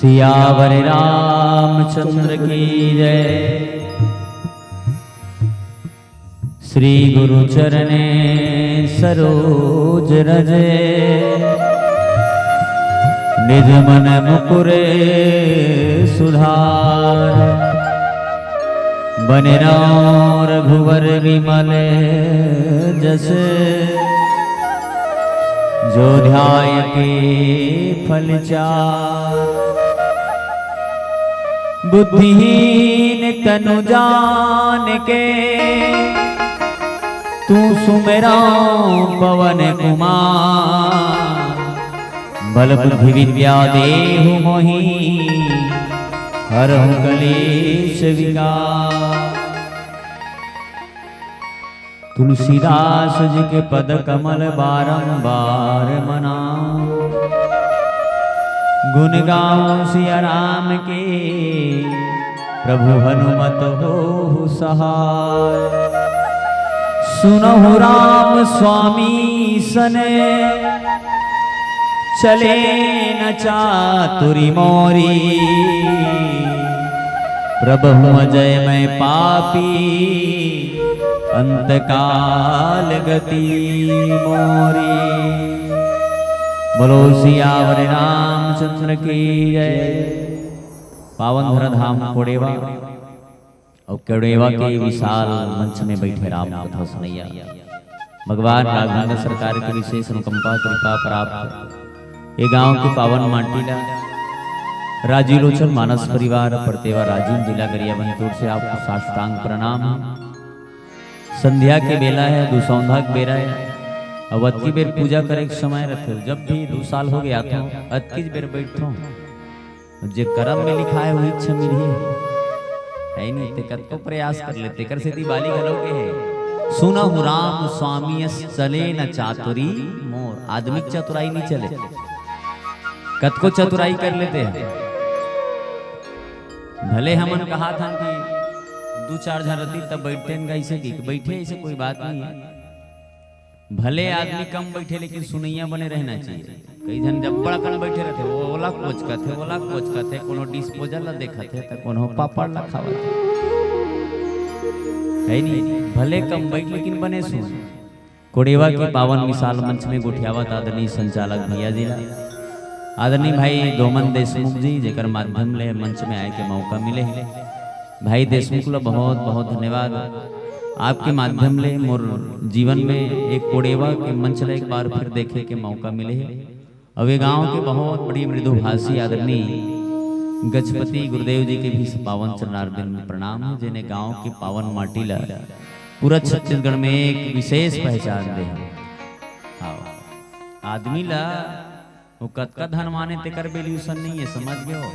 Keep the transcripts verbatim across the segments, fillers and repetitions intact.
सियावर रामचंद्र की जय। श्री गुरु चरणे सरोज रज, निज मन मुकुर सुधार। बन रहो रघुवर विमल जस, जो ध्याय के फल चार। बुद्धिहीन तनु जान के, तू सुमिरौ पवन कुमार। बल बुद्धि विद्या देहु मोहि, हरहु कलेश विकार। तुलसीदास जी के पद कमल बारंबार मनाऊं। गुण गाऊं सिया राम के, प्रभु हनुमत होहु सहाय। सुनहु राम स्वामी सन, चले न चातुरी मोरी। प्रभु अजय मैं पापी, अंतकाल गति मोरी। बोलो सियावर रामचंद्र की जय। पावन धरा धाम कोड़ेवा और कोड़ेवा के विशाल मंच में बैठे राम कथा सुनैया, भगवान राघवेंद्र सरकार की विशेष अनुकंपा कृपा प्राप्त ये गांव के पावन माटी ला राजीव लोचन मानस परिवार परतेवा राजिम जिला गरियाबंद की ओर से आपको साष्टांग प्रणाम है। संध्या के बेला है, दुसौंधा के बेरा है। अब अतकी बेर पूजा करे के समय रथे, जब भी दू साल हो गया तो अतकीच बेर बैठथों। जे करम में लिखा है, वही इच्छा मिलही। है नहीं, ते कतको प्रयास कर ले, तेकर सेती बाली घलो के है, सुनहु राम स्वामी अस चले न चातुरी मोर। आदमी के चतुराई नहीं चले, कतको चतुराई कर लेते हैं। भले हमन कहा था कि दू चार झन रती तब बैठते हैं, ऐसे की बैठे, ऐसे कोई बात नहीं है। भले आदमी कम बैठे, लेकिन सुनैया बने रहना चाहिए। कई झन जब बड़ा कन बैठे रहते, वो ओला कोच कहते, ओला कोच कहते, कोनो डिस्पोजल ला देखत है, तो कोनो पापड़ ला खावत है। है नहीं, भले कम बैठ, लेकिन बने सुन। कोड़ेवा के पावन विशाल मंच में गोठियावत आदरणीय संचालक भैया जी ला, आदरणीय भाई डोमन देशमुख जी, जेकर माध्यम ले मंच में आए के मौका मिले है। भाई देशमुख ला बहुत बहुत धन्यवाद। आपके माध्यम ले मोर जीवन में एक कोड़ेवा के मंच ला एक बार फिर देखे के मौका मिले है। और ये गांव के बहुत बड़ी मृदुभाषी आदरणीय गजपति गुरुदेव जी के भी पावन चरणारविंद में प्रणाम है, जेने गांव के पावन माटी ला पूरा छत्तीसगढ़ में एक विशेष पहचान दे है। हाँ, आदमी ला वो कतका धनवान है, तेकर valuation नहीं है, समझ गए हो?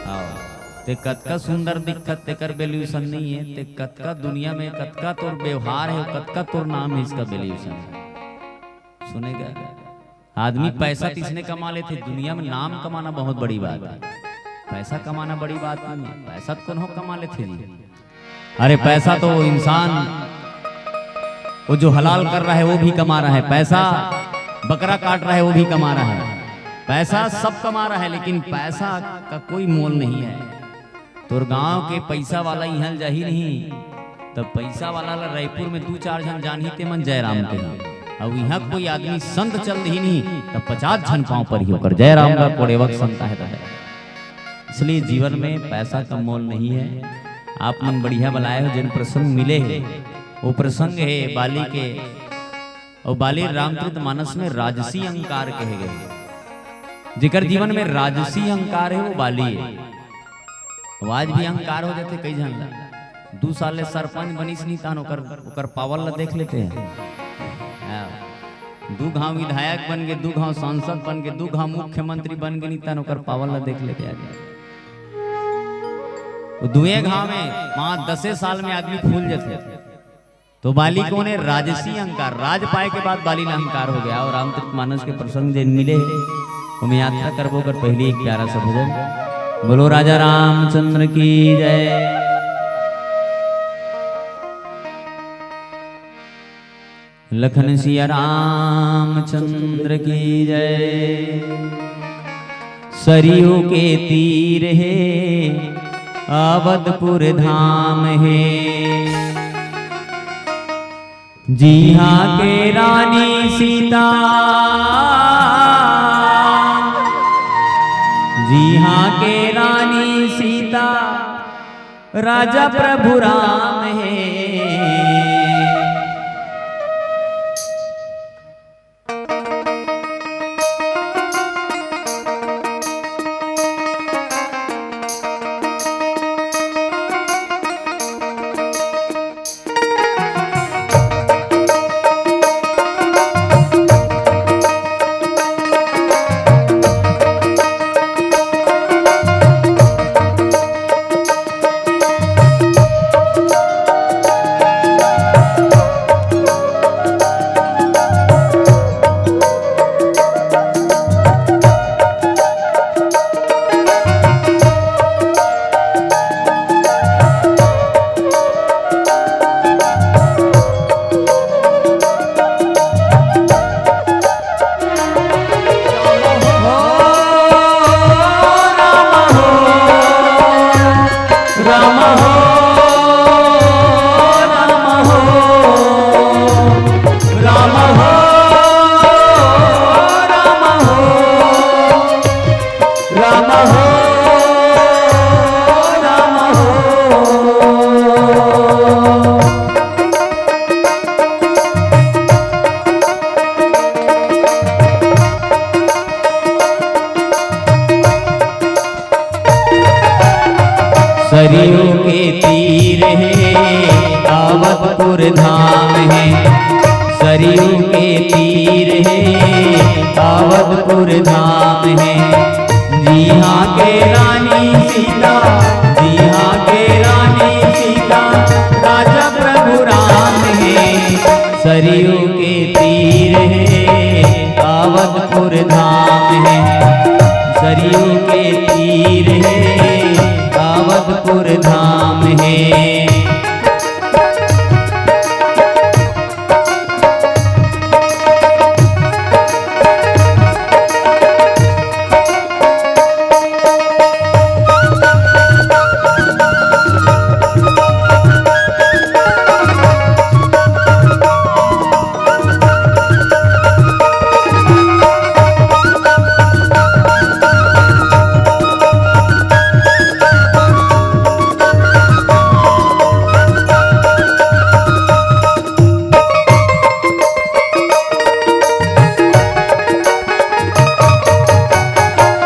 हाँ, ते कतका सुंदर दिखत, तेकर valuation नहीं है, ते कतका दुनिया में कतका तोर व्यवहार है, कतका तोर नाम है, इसका valuation है। सुनेगा? आदमी पैसा किसने कमा लेते, दुनिया में नाम कमाना बहुत बड़ी बात है। पैसा कमाना बड़ी बात नहीं है, पैसा तो कोनो कमा लेते जी। अरे पैसा तो वो इंसान, वो जो हलाल कर रहा है वो भी कमा रहा है, पैसा बकरा काट रहा है वो भी कमा रहा है, पैसा सब कमा रहा है, लेकिन पैसा का कोई मोल नहीं है। तोर गांव के पैसा वाला इहां जाही नहीं, तब पैसा वाला ला रायपुर में दू चार झन जानही, ते मन जयराम कही। अब इहां कोई आदमी संत चल दही नहीं, तब पचास झन पांव परही ओकर, जयराम ला कोड़ेवक संत आहे दादा। इसलिए जीवन में पैसा का मोल नहीं है। आप मन बढ़िया बलाए हो, जिन प्रसंग मिले है, वो प्रसंग है बाली के, और बाली रामचरित मानस में राजसी अहंकार कहे गए। जेकर जीवन में राजसी अहंकार है, वो बाली है। तो आज भी अहंकार हो जाते कई झन ला। दू साल ले सरपंच बनिस नहीं तान ओकर, ओकर power ला देख लेते हैं। हाँ। दू घाव विधायक बन के, दू घाव सांसद बन के, दू घाव मुख्यमंत्री बन के नहीं तान ओकर power ला देख लेते हैं। वो दुए घाव में पाँच दसे साल में आदमी फूल जाते। तो बाली कोन हे? राजसी अहंकार। राज पाए के बाद बाली ला अहंकार हो गया। और रामचरित मानस के प्रसंग जेन मिले हे, ओमे यात्रा करबो कर पहली एक प्यारा सा भजन। बोलो राजा रामचंद्र की जय। लखन सिया रामचंद्र की जय। सरयू के तीर हे, अवधपुर धाम हे। जिहां के रानी सीता, जिहां के रानी सीता, राजा प्रभु राम हे। सरयू के तीर हे, अवधपुर धाम हे। सरयू के तीर हे, अवधपुर धाम हे। जिहां के रानी सीता, जिहां के रानी सीता, राजा प्रभु राम हे। सरयू के तीर हे, अवधपुर धाम हे। सरयू के तीर हे, अवधपुर धाम हे।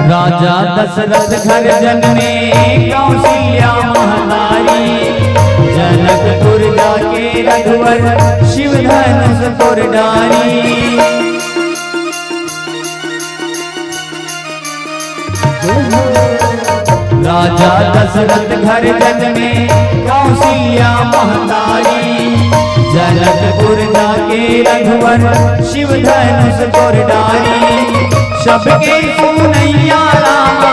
राजा दशरथ घर जनमे कौशल्या महतारी, जनकपुर जाके रघुवर शिव धनुष तोर डारी। राजा दशरथ घर जनमे कौशल्या महतारी, जनकपुर जाके रघुवर शिव धनुष तोर डारी। सबके सुनैया रामा,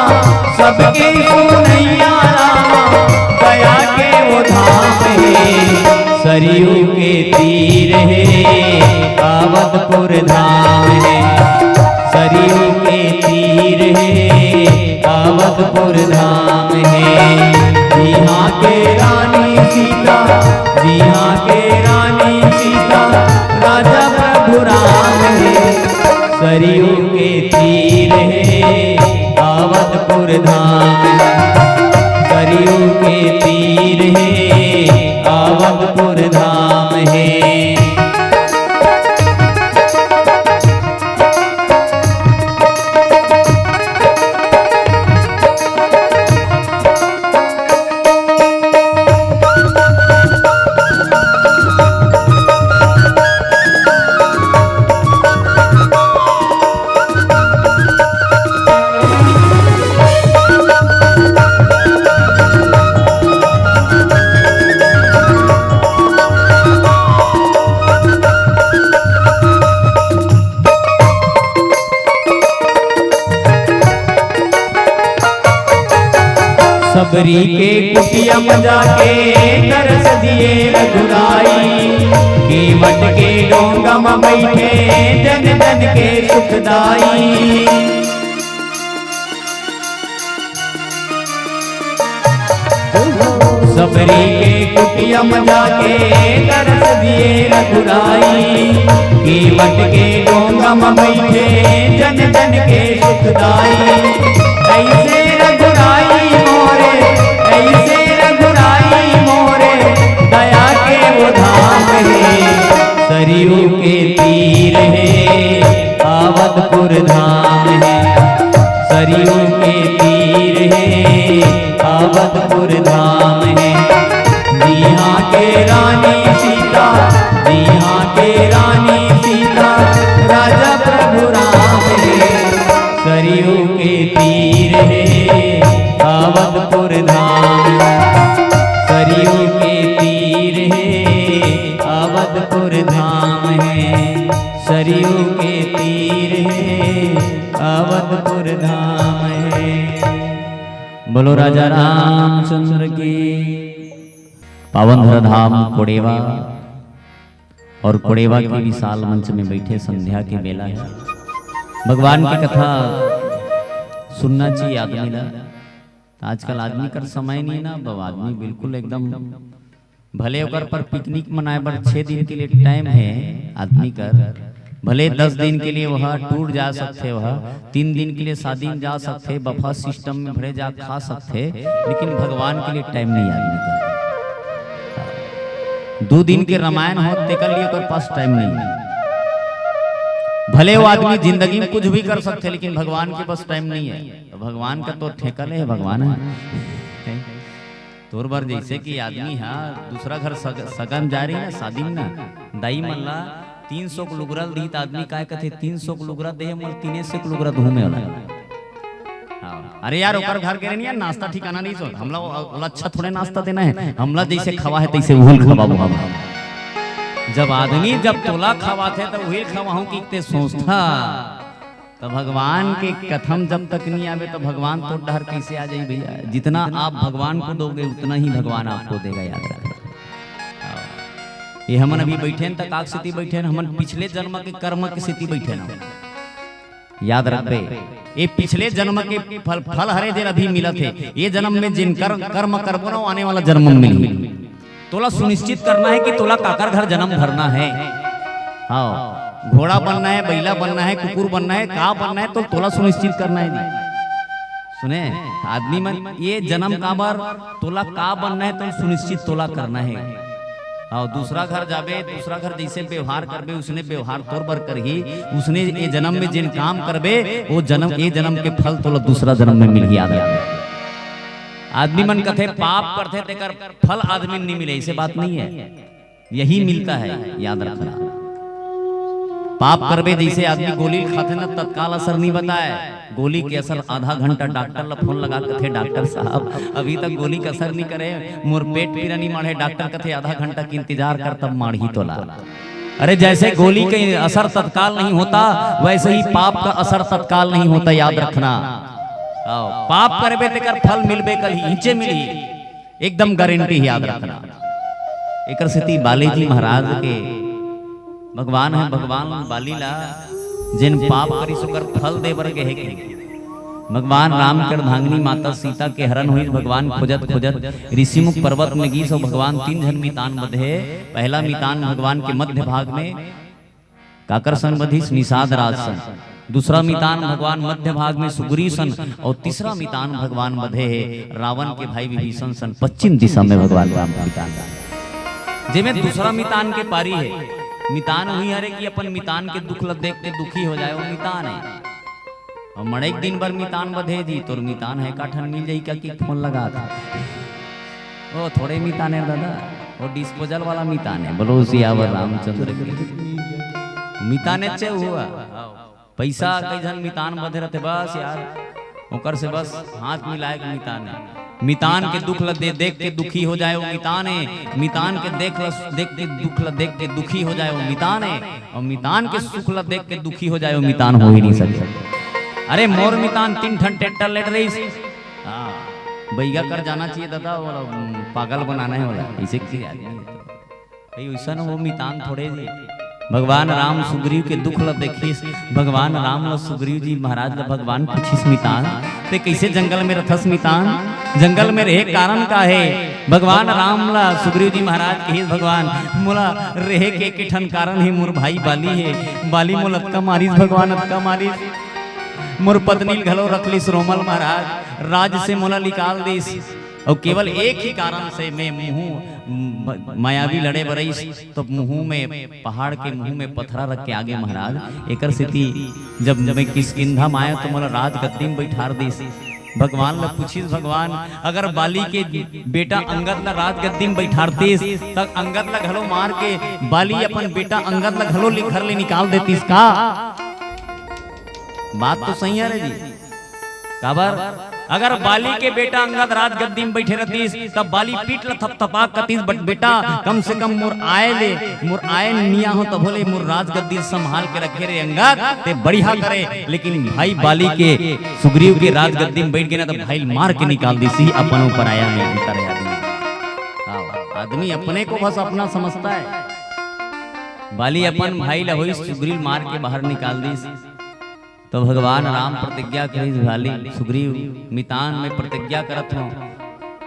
सबके सुनैया रामा, दया के वो धाम हे। सरयू के तीर हे, अवधपुर धाम हे। सरयू के तीर हे, अवधपुर धाम हे। जिहां के रानी सीता, जिहां के रानी सीता, राजा प्रभु राम हे। सरयू के तीर हे, अवधपुर धाम हे। सरयू के तीर हे, अवधपुर धाम हे। सबरी के कुटिया म जाके तरस दिए रघुराई, केवट के डोंगा म बइठे जन जन के सुखदाई। सबरी के कुटिया म जाके दरस दिए रघुराई, केवट के डोंगा म बइठे जन जन के सुखदाई। ऐसे रघुराई मोरे, ऐसे रघुराई मोरे, दया के वो धाम हे। सरयू के तीर हे अवधपुर धाम हे, सरयू के तीर हे अवधपुर धाम हे। जिहाँ के रानी सीता, जिहाँ के रानी सीता, राजा प्रभु राम हे। सरयू के तीर हे अवधपुर धाम, सरयू के तीर हे अवधपुर धाम हे, सरयू के तीर हे अवधपुर धाम हे। बोलो राजा रामचंद्र की। पावन धरा धाम कोड़ेवा और कोड़ेवा के विशाल मंच में बैठे संध्या के बेला हे। भगवान के कथा सुनना चाहिए आदमी ला। आजकल आदमी कर समय नहीं ना, अब आदमी बिल्कुल एकदम, भले ओकर पर पिकनिक मनाए बर छह दिन के लिए टाइम हे आदमी कर, भले दस दिन के लिए वह टूर जा सकथे, वह तीन दिन के लिए शादी में जा सकथे, बफा सिस्टम में भरे जा खा सकथे, लेकिन भगवान के लिए टाइम नहीं आदमी कर। दो दिन के रामायण हो, तेकर लिए ओकर पास टाइम नहीं हे। भले वो आदमी जिंदगी में कुछ भी कर सकथे, लेकिन भगवान के पास टाइम नहीं हे। तो भगवान का तो ठेका ले हे, भगवान हे। तोर बर जैसे कि आदमी हा दूसरा घर सग-, सगा म जा रही ना, शादी में ना, दाई मन ला तीन सौ के लुगरा ल दीत, आदमी काय कथे, "तीन सौ के लुगरा दे, मोला तीने सौ के लुगरा धूमे वाला।" हाँ। अरे यार, ओकर घर के रही यार, नाश्ता ठिकाना नहीं सो, हमला ओ-, ओला अच्छा थोड़े नाश्ता देना हे, हमला जैसे खवा हे तैसे उहिल खवाबो हम। जब आदमी जब तोला खवाथे त उहिल खवाहूं कि ते सोचथा, त भगवान के कथा म जब तक नहीं आवे त भगवान तोर डहर कैसे आ जाई भैया? जितना आप भगवान को दोगे उतना ही भगवान आपको देगा, याद रखना। ये हमन अभी बैठे हन त काक सेती बैठे हन, हमन पिछले जन्म के कर्म के सेती बैठे हन। याद रखबे, ये पिछले जन्म के फल, फल हरे जेला अभी मिलत हे। ये जन्म में जिन कर्म, कर्म करबो ना, वो आने वाला जन्म में मिलही। तोला सुनिश्चित करना हे कि तोला काकर घर जन्म धरना हे। हाँ, घोड़ा बनना हे, बइला बनना हे, कुकुर बनना हे, का बनना हे, तो तोला सुनिश्चित करना हे जी। सुने, आदमी मन, ये जन्म काबर, तोला का बनना हे, तो सुनिश्चित तोला करना हे। हाँ, दूसरा घर जाबे, दूसरा घर जैसे व्यवहार करबे, उसने व्यवहार तोर बर करही, उसने ये जन्म में जिन काम करबे, वो जन्म, ये जन्म के फल तोला दूसरा जन्म में मिलही। याद रख। आदमी मन कथे, पाप करथे तेकर फल आदमी नहीं मिले, ऐसे बात नहीं है, यही मिलता है, याद रखना। पाप करबे, जैसे आदमी गोली खाथे ना, तत्काल असर नहीं बताए, गोली के असर आधा घंटा। डॉक्टर ला फोन लगा कथे, "डॉक्टर साहब, अभी तक गोली के असर नहीं करे, मोर पेट पीरा नहीं माढ़े।" डॉक्टर कथे, "आधा घंटा के इंतजार कर, तब माढ़ी तोला।" अरे, जैसे गोली के असर तत्काल नहीं होता, वैसे ही पाप का असर तत्काल नहीं होता, याद रखना। आओ, पाप करबे तेकर फल मिलबे करही, इहिंचे मिलही। एकदम गारंटी हे, याद रखना। एकर सेती बाली जी महाराज के भगवान हे, भगवान बाली ला जेन पाप करिस ओकर फल दे बर गे हे कि भगवान राम के अर्धांगिनी माता सीता के हरण होइस। भगवान खोजत खोजत ऋषिमुख पर्वत में गिस अउ भगवान तीन झन मितान बधे। पहला मितान भगवान के मध्य भाग में काकर संग बधिस? निषाद राज संग। दूसरा मितान भगवान मध्य भाग में सुग्रीव सन अउ तीसरा मितान भगवान बधे हे रावण के भाई विभीषण सन। पश्चिम दिशा में भगवान राम के मितान। जेमे दूसरा मितान के पारी हे। मितान उही हरे कि अपन मितान के दुख ल देख के दुखी हो जाए, वो मितान हे। अउ मड़ई के दिन बर मितान बधे जी, तोर मितान हे का ठन मिल जाही का कि फोन लगा था। ओ, थोड़े मितान हे दादा, वो डिस्पोजल वाला मितान हे। बोलो सियावर रामचंद्र की। मितान हे चे हुआ। पैसा कई झन मितान बधे रहते, बस यार, ओकर से बस हाथ मिलाए के मितान हे। मितान के दुख ल दे, देख के दुखी हो जाए, वो मितान हे। मितान के देख ल, देख के दुख ल देख के दुखी हो जाए, वो मितान हे। अउ मितान के सुख ल देख के दुखी हो जाए, वो मितान हो ही नहीं सके। अरे, मोर मितान तीन ठन ट्रैक्टर लेट रहीस। हाँ, बइगा कर जाना चाहिए दादा, वो, उम, पागल बनाना हे वाला, ऐसे किसी आदमी हे तो। भाई, वैसा ना, वो मितान थोड़े जी। भगवान राम सुग्रीव के दुख ल देखिस, भगवान राम ल सुग्रीव जी महाराज ल भगवान पूछिस, "मितान, ते कैसे जंगल में रथस मितान?" जंगल में रहे कारण का हे? भगवान राम ला सुग्रीव जी महाराज कहिस, भगवान, मोला रहे के एक ठन कारण हे, मोर भाई बाली हे। बाली मोला अतका मारिस भगवान, अतका मारिस, मोर पत्नी ल घलो रख लिस रोमल महाराज, राज से मोला निकाल दिस। अउ केवल एक ही कारण से मैं मुँह म-, मायावी लड़े बर आइस, तो मुँह में, पहाड़ के मुँह में पथरा रख के आगे महाराज। एकर सेती जब मैं किष्किंधा म आया तो मोला राजगद्दी में बैठार दिस। भगवान ला पूछिस, भगवान, अगर बाली के बेटा अंगद ला राजगद्दी में बैठारतिस, त अंगद ला घलो मार के बाली अपन बेटा अंगद ला घलो ले घर ले निकाल देतिस का? बात तो सही हे रे जी। काबर? अगर बाली के बेटा अंगद राजगद्दी में बैठे रहतिस, तब बाली पीठ ला थपथपा कतिस, "बट बेटा, कम से कम मोर आय ले, मोर आय निया हो, तभो ले मोर राजगद्दी संभाल के रखे रे अंगद, ते बढ़िया करे।" लेकिन भाई बाली के, सुग्रीव के राजगद्दी में बैठ गे ना, तो भाई मार के निकाल दिस ही अपन ऊपर आया में अंतर हे आदमी। आओ, आदमी अपने को बस अपना समझता है। बाली अपन भाई ला होइस, सुग्रीव मार के बाहर निकाल दिस। तो भगवान राम प्रतिज्ञा करिस, बाली, सुग्रीव, मितान में प्रतिज्ञा करत हो,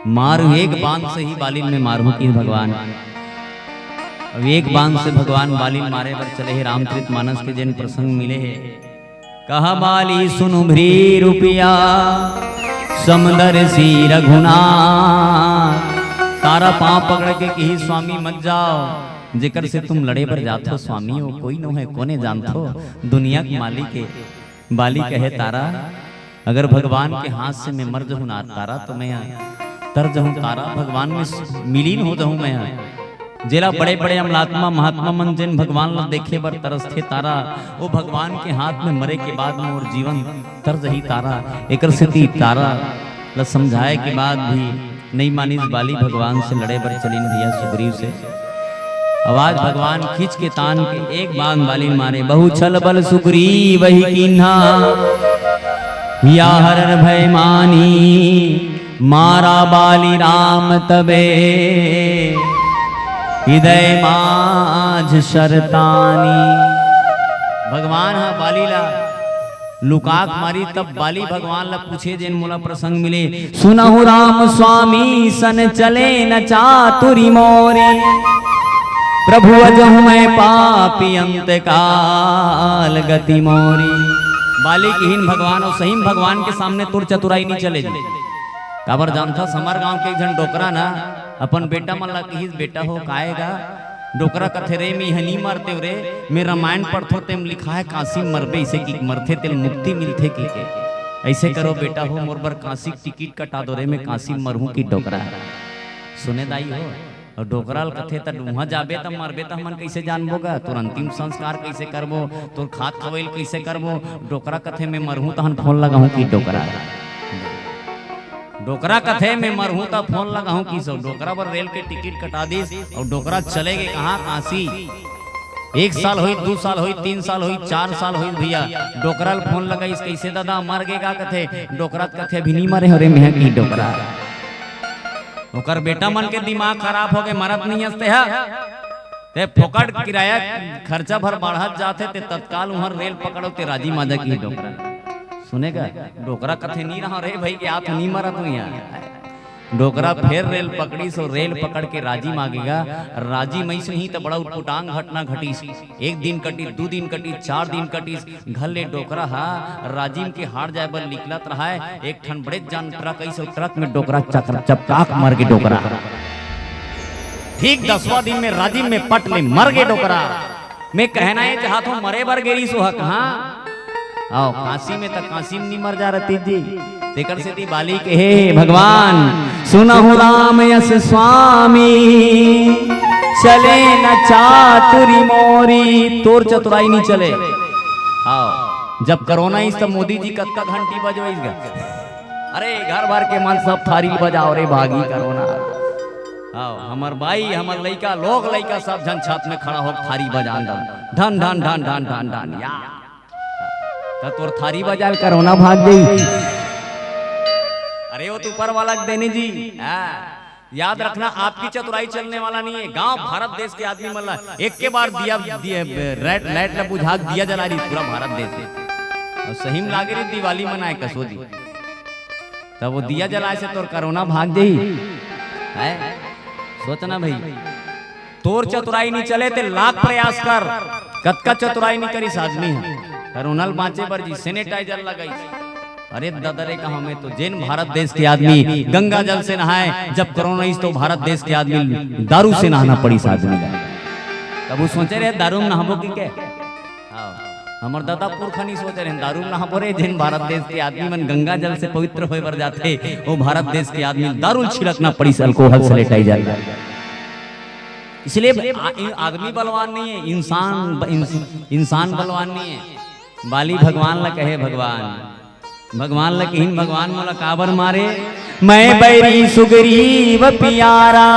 मार एक बाण से ही बालिन में मारहूं कि भगवान। अब एक बाण से भगवान बालिन मारे बर चले हे। रामचरित मानस के जेन प्रसंग मिले हे, कहा बाली सुनु भ्री रुपिया समदर्शी रघुनाथ। तारा पांव पकड़ के कही, स्वामी मत जाओ, जेकर से तुम लड़े बर जात हो स्वामी, वो कोई नो है, कोने जानत हो, दुनिया के मालिक है। बाली कहे, तारा, अगर भगवान के हाथ से मैं मर जहूं ना तारा, तो मैं तर जहूं तारा, भगवान में विलीन हो जहूं मैं। जेला बड़े-बड़े अमलात्मा महात्मा मन जेन भगवान ला देखे बर तरसथे तारा, वो भगवान के हाथ में मरे के बाद मोर जीवन तर जही तारा। एकर सेती तारा ला समझाए के बाद भी नइ मानिस, बाली भगवान से लड़े बर चलिन भैया सुग्रीव से। आवाज भगवान खींच के तान के एक बाण बालिन मारे, बहु छल बल सुग्रीव वही कीन्हा, या हरर भय मानी, मारा बाली राम तबे, हृदय माझ शरतानी। भगवान हा बाली ला लुकाक मारी, तब बाली भगवान ला पूछे, जेन मोला प्रसंग मिले, सुनहु राम स्वामी सन चले न चातुरी मोरी, प्रभु अजहु मैं पापी अंत काल गति मोरी। बाली किहिन, भगवान, अउ सही में भगवान के सामने तोर चतुराई नहीं चले जी। काबर जानथा, हमर गांव के एक झन डोकरा ना अपन बेटा मन ला किहिस, बेटा हो, काएगा डोकरा कथे, रे, मेंह नी मरतेंव रे, मैं रामायण पढ़थों, तेम लिखा है काशी मरबे, इसे कि मरथे तेल मुक्ति मिलथे कि के। ऐसे करो बेटा हो, मोर बर काशी टिकट कटा दो रे, मैं काशी मरहूं कि डोकरा। सुने दाई हो, अउ डोकरा ल कथे, त उहां जाबे त मरबे त हमन कइसे जानबो गा? तोर अंतिम संस्कार कइसे करबो? तोर खात खवई ल कइसे करबो? डोकरा कथे, मैं मरहूं तहन फोन लगाहूं कि डोकरा। डोकरा कथे, मैं मरहूं त फोन लगाहूं किसो। डोकरा बर रेल के टिकट कटा दिस अउ डोकरा चले गे कहां? काशी। एक साल होई, दू साल होई, तीन साल होई, चार साल होई भैया, डोकरा ल फोन लगाइस, कइसे दादा मर गे का? कथे, डोकरा कथे, अभी नहीं मरे हो रे, मेंह कि डोकरा। ओकर बेटा मन के दिमाग खराब हो गे, मरत नहीं हस तेहा। ते फोकट किराया खर्चा भर बाढ़त जाथे, ते तत्काल उहर रेल पकड़ो, ते राजी माजा कि डोकरा। सुने गा, डोकरा कथे, नी रहा रे भाई, के आत नी मरत हूं यार। डोकरा फेर रेल पकड़िस अउ रेल पकड़ के राजी मागेगा। राजी मइसु ही त बड़ा उटपुटांग घटना घटिस। एक दिन कटिस, दू दिन कटिस, चार दिन कटिस, घर ले डोकरा हा राजिम के हाट जाए बर निकलत रहाय। एक ठन बड़े जान ट्रक अइस, ट्रक में डोकरा चकर चपकाक मर गे डोकरा। ठीक दसवां दिन में राजिम में पट ले मर गे डोकरा। मैं कहना ये चाहत हूं, मरे बर गे रिहिस ओ ह कहां? आओ, काशी में त काशी में नी मर जा रतीस जी। तेकर सेती बाली कहे, हे भगवान, सुनहु राम यस स्वामी, चले न चातुरी मोरी, तोर चतुराई नी चले। आओ, जब कोरोना अइस त मोदी जी कतका घंटी बजवाइस गा। अरे, घर भर के मन सब थारी बजाव रे, भागी कोरोना। आओ, हमर बाई, हमर लइका, लोग लइका सब झन छत में खड़ा होके थारी बजान दन। ढन, ढन, ढन, ढन, ढन, ढन, या। त तोर थारी बजा ले कोरोना भाग गई। अरे, वो तो ऊपर वाला के देने जी। हाँ। याद रखना, आपकी चतुराई चलने वाला नहीं है। गांव भारत देश के आदमी मन ला एक के बार दिया, दिया, लाइट, लाइट ला बुझा के दिया जला रही पूरा भारत देश। अउ सही में लागे रही दिवाली मनाए कसो जी। त तब वो दिया जलाए से तोर कोरोना भाग जाही। है? सोचना भाई, तोर चतुराई नहीं चले ते लाख प्रयास कर, कतका चतुराई नहीं करिस आदमी ह। कोरोना ल बांचे बर जी sanitizer लगाइस। अरे ददरे कहा मैं तो, जेन भारत देश के आदमी गंगा जल से नहाए, जब कोरोना इस तो भारत देश के आदमी दारू से नहाना पड़िस आदमी ला। कभू सोचे रहे दारू में नहाबो कि के? हाँ, हमर दादा पुरखा नहीं सोचे रहे दारू में नहाबो रे। जेन भारत देश के आदमी मन गंगा जल से पवित्र होए बर जाथे, वो भारत देश के आदमी दारू ल छिड़कना पड़िस, alcohol sanitizer। इसलिए आ-, इ-, आदमी बलवान नहीं है, इंसान ब-, इंस-, इंसान बलवान नहीं है। बाली भगवान ला कहे, भगवान, भगवान ला कहिन, भगवान मोला काबर मारे? मैं बैरी सुग्रीव प्यारा,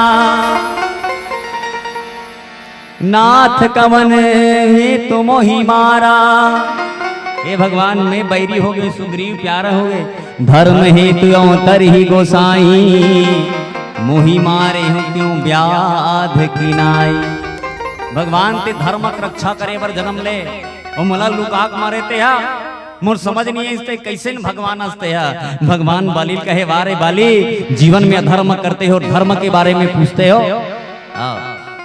नाथ कवन हेतु मोहि मारा। हे भगवान, मैं बैरी हो गए, सुग्रीव प्यारा हो गए, धर्म हेतु अवतरही गोसाई, मोहि मारे हो क्यों व्याध की नाई। भगवान ते धर्म के रक्षा करे बर जन्म ले, अउ मोला लुका के मारे ते हा। मोर समझ नहीं है इसते कैसे न भगवान हंसते हैं। भगवान बाली ल कहे, "वाह रे बाली, जीवन में अधर्म करते हो, धर्म के बारे में पूछते हो? हाँ,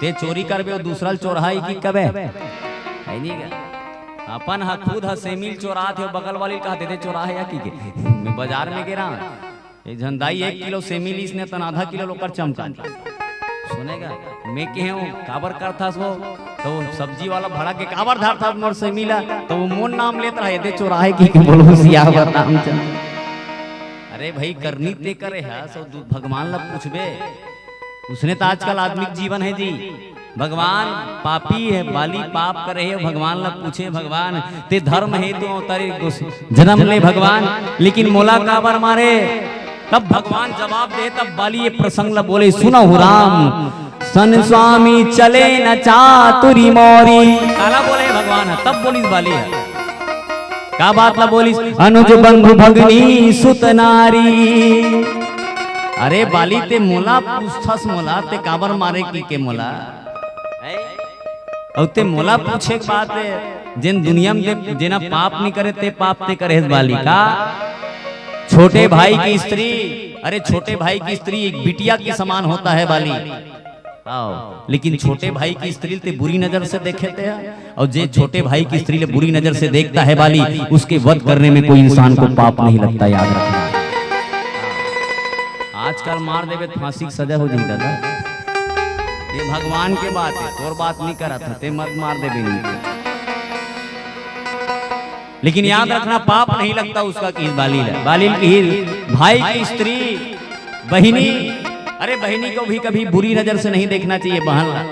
ते चोरी करबे, वो दूसरा ल चोरहा ही कि कबे?" है नहीं का? अपन हा खुद हा सेमी ल चोरात हे, बगल वाली ल कहा दे दे चोरा है या कि के? मैं बाजार में गे रहा हूँ, एक झन दाई एक किलो सेमी लीस ने तन आधा किलो लोकर चमका दी। सुनेगा, मैं कहे हूँ, "काबर करथस वो?" तो वो सब्जी वाला भड़ा के, "काबर धरथस मोर सेमी ला?" तो वो मोर नाम लेत रहा, "दे चोराहे की के बोलो सिया बर रामचंद्र।" अरे भाई, करनी ते करे है, सो दू भगवान ला पूछबे। उसने तो आजकल आदमी के जीवन है जी। भगवान पापी है, बाली पाप करे है, भगवान ला पूछे, "भगवान, ते धर्म हेतु अवतारे गोस-, जन्म ले भगवान, लेकिन मोला काबर मारे?" तब भगवान जवाब दे, तब बाली ये प्रसंग ला बोले, "सुनहु राम सन स्वामी चले न चातुरी मोरी।" काला बोले भगवान है, तब बोलिस बाली है। का बात ला बोलिस? "अनुज बंधु भगनी सुत नारी।" अरे बाली, ते मोला पूछथस मोला, ते काबर मारे की के मोला? हैं? अउ ते मोला पूछे के बात है, जेन दुनिया में दे-, जेना पाप नहीं करे, ते पाप ते करे हस बाली का? छोटे भाई की स्त्री, अरे छोटे भाई की स्त्री एक बिटिया के समान होता है बाली। आओ, लेकिन छोटे भाई की स्त्री ते बुरी नजर से देखे ते है, और जे छोटे भाई की स्त्री ले बुरी नजर से देखता है बाली, उसके वध करने में कोई इंसान को पाप नहीं लगता, याद रखना। आजकल मार देबे त फांसी की सजा हो जाई दादा। ये भगवान के बात है, तोर बात नहीं करत है, ते मत मार देबे नहीं। लेकिन याद रखना, पाप नहीं लगता उसका, किहिस बाली ला। बाली ल किहिस, भाई की स्त्री, बहिनी, अरे बहिनी को भी कभी बुरी नजर से नहीं देखना चाहिए, बहन ला।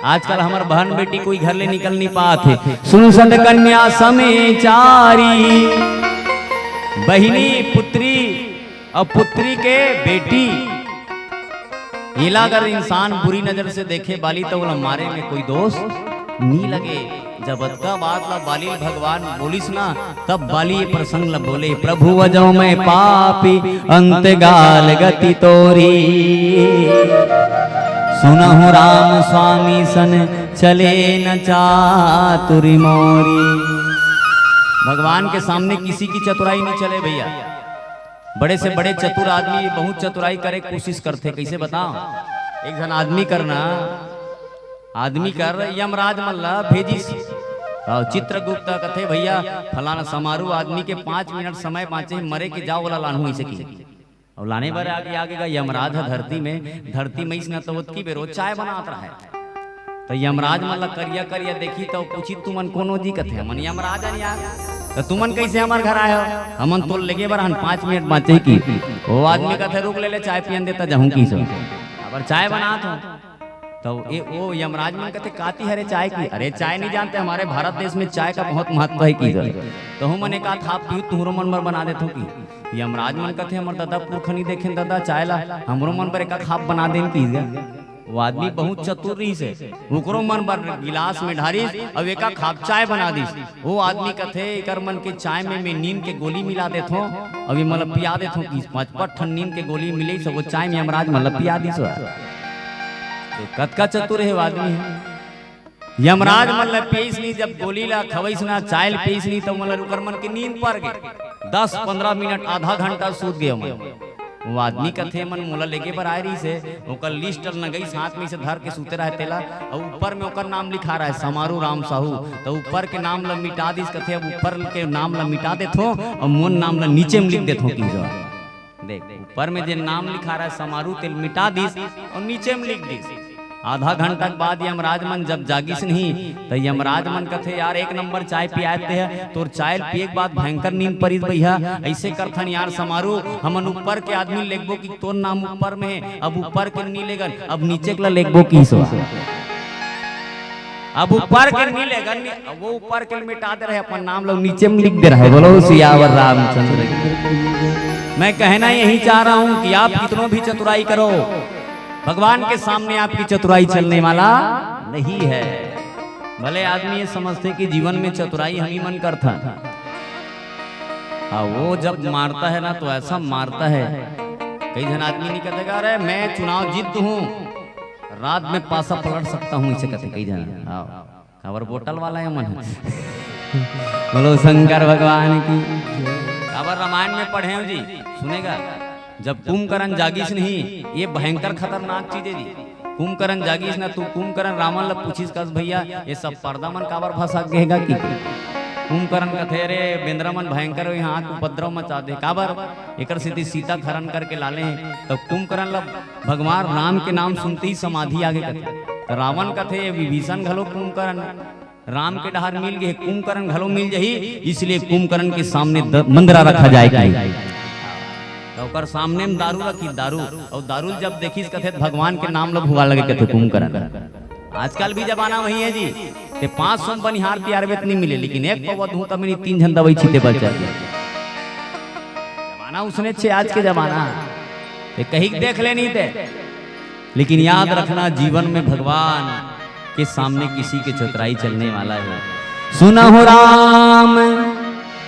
आजकल हमर बहन बेटी कोई घर ले निकल नहीं पात है। सुन संत कन्या समेचारी, बहिनी, पुत्री और पुत्री के बेटी, एला अगर इंसान बुरी नजर से देखे बाली, तो ओला मारे में कोई दोष नी लगे। जब अतका बात ला बाली भगवान बोलिस ना, तब बाली ये प्रसंग ला बोले, "प्रभु अजो मैं पापी, अंत गाल गति तोरी। सुनहु राम स्वामी सन, चले न चातुरी मोरी।" भगवान के सामने किसी की चतुराई नहीं चले भैया। बड़े से बड़े चतुर आदमी बहुत चतुराई करे के कोशिश करथे। कैसे बताओ? एक झन आदमी करना, आदमी कर यमराज मन ला भेजिस। अउ चित्रगुप्त कथे, "भैया, फलाना समारू आदमी के पाँच मिनट समय बाँचे, मरे के जाओ वाला लानहू इसे की।" अउ लाने बर आगे, आगे गा यमराज ह धरती में, धरती में इसना तो ओतकी बेर वो चाय बनात रहे। त यमराज मन ला करिया करिया देखी त पूछी, "तुमन कोनो जी?" कथे, "हमन यमराज हन यार।" "त तुमन कैसे हमर घर आए हो?" "हमन तोल लेगे बर हन, पाँच मिनट बाँचे की।" वो आदमी कथे, "रुक ले ले, चाय पियन देता जाहूँ की सो। अबर चाय बनात हो।" त ए, वो यमराज मन कथे, "काती हरे चाय की?" "अरे चाय नहीं जानते, हमारे भारत देश में चाय का बहुत महत्व है की सो। तो हम मन एक आध हाफ पीऊ, तुहरो मन बर बना देथो की।" यमराज मन कथे, "हमर दादा पुरखा नहीं देखेन दादा चाय ला, हमरो मन बर एक आध हाफ बना देन की सो।" वो आदमी बहुत चतुर रहिस हे, ओकरो मन बर गिलास में ढारिस अउ एक खाप चाय बना दिस। वो आदमी कथे, "एकर मन के चाय में मैं नींद के गोली मिला देथों अउ ये मन ला पिया देथों।" कि पाँच पाँच ठन नींद के गोली मिले, सब वो चाय में यमराज मन ला पिया दिस। तो कतका चतुर हे वो आदमी हे। यमराज मन ला पियस नहीं, जब गोली ला खवइस ना, चाय ला पियस नहीं, तो मन ला ओकर मन के नींद पर गे। दस पंद्रह मिनट, आधा घंटा सूत गे ओमन। वो आदमी कथे, "मन मोला लेगे बर आए रहिस हे।" ओकर लिस्ट ल नगई साथ में से धर के सूते रहे तेला, अउ ऊपर में ओकर नाम लिखा रहा है, समारू राम साहू। तो ऊपर के नाम ल मिटा दिस, कथे, "अब ऊपर के नाम ल मिटा देथो अउ मोन नाम ल नीचे में लिख देथो," किहिस। देख, ऊपर में जे नाम लिखा रहा है समारू, तेल मिटा दिस अउ नीचे में लिख दिस। आधा घंटा के बाद यमराज मन जब जागिस नहीं, त यमराज मन कथे, "यार, एक नंबर चाय पियात हे, तोर चाय पिए के बाद भयंकर नींद परिस भैया। ऐसे करथन यार समारू, हमन ऊपर के आदमी लेगबो कि तोर नाम ऊपर में हे, अब ऊपर के नी लेगन, अब नीचे के ला लेगबो," किहिस। अब ऊपर के नी लेगन, अब वो ऊपर के मिटा दे रहे, अपन नाम लोग नीचे में लिख दे रहे। बोलो सियावर रामचंद्र की। मैं कहना यही चाह रहा हूं कि आप कितनो भी चतुराई करो, भगवान के सामने आपकी चतुराई चलने वाला नहीं है। भले आदमी ये समझथे कि जीवन में चतुराई हम ही मन करथन। हाँ, वो जब मारता है ना, तो ऐसा मारता है, कई झन आदमी नहीं कहते, "अरे, मैं चुनाव जीत हूँ, रात में पासा पलट सकता हूँ," इसे कहते कई झन। हाँ, काबर बोतल वाला है मन। बोलो शंकर भगवान की। काबर रामायण में पढ़े हो जी, सुनेगा, जब कुंभकर्ण जागिस नहीं, ये भयंकर खतरनाक चीज है जी। कुंभकर्ण जागिस ना, तू कुंभकर्ण रावण ला पूछिस कस, "भैया, ये सब पर्दा मन काबर भसक गेगा?" कि कुंभकर्ण कथे, "अरे, बेंदरा मन भयंकर हो, यहाँ आके उपद्रव मचा दे, काबर?" एकर सेती सीता के हरण करके लाले हैं। तो कुंभकर्ण ला भगवान राम के नाम सुनते ही समाधि आगे कथे। तो रावण कथे, "ये विभीषण घलो कुंभकर्ण, राम के डहार मिल गए, कुंभकर्ण घलो मिल जही, इसलिए कुंभकर्ण के सामने द-, मंदरा रखा जाए।" कहे तो ओकर सामने में दारू रखी, दारू, और दारू जब देखिस कथे, "भगवान के नाम ला भुआ लगे," कथे कुंभकर्ण। आजकल भी जमाना वही है जी, ते पाँच सौ बनिहार तियारबे त नहीं मिले, लेकिन एक पौवा धूता में नहीं, तीन झन दवाई छीते बच जाते। जमाना उसने छे आज के जमाना, ये कहीं देख ले नहीं थे। लेकिन याद रखना, जीवन में भगवान के सामने किसी के चतुराई चलने वाला है। सुनहु राम,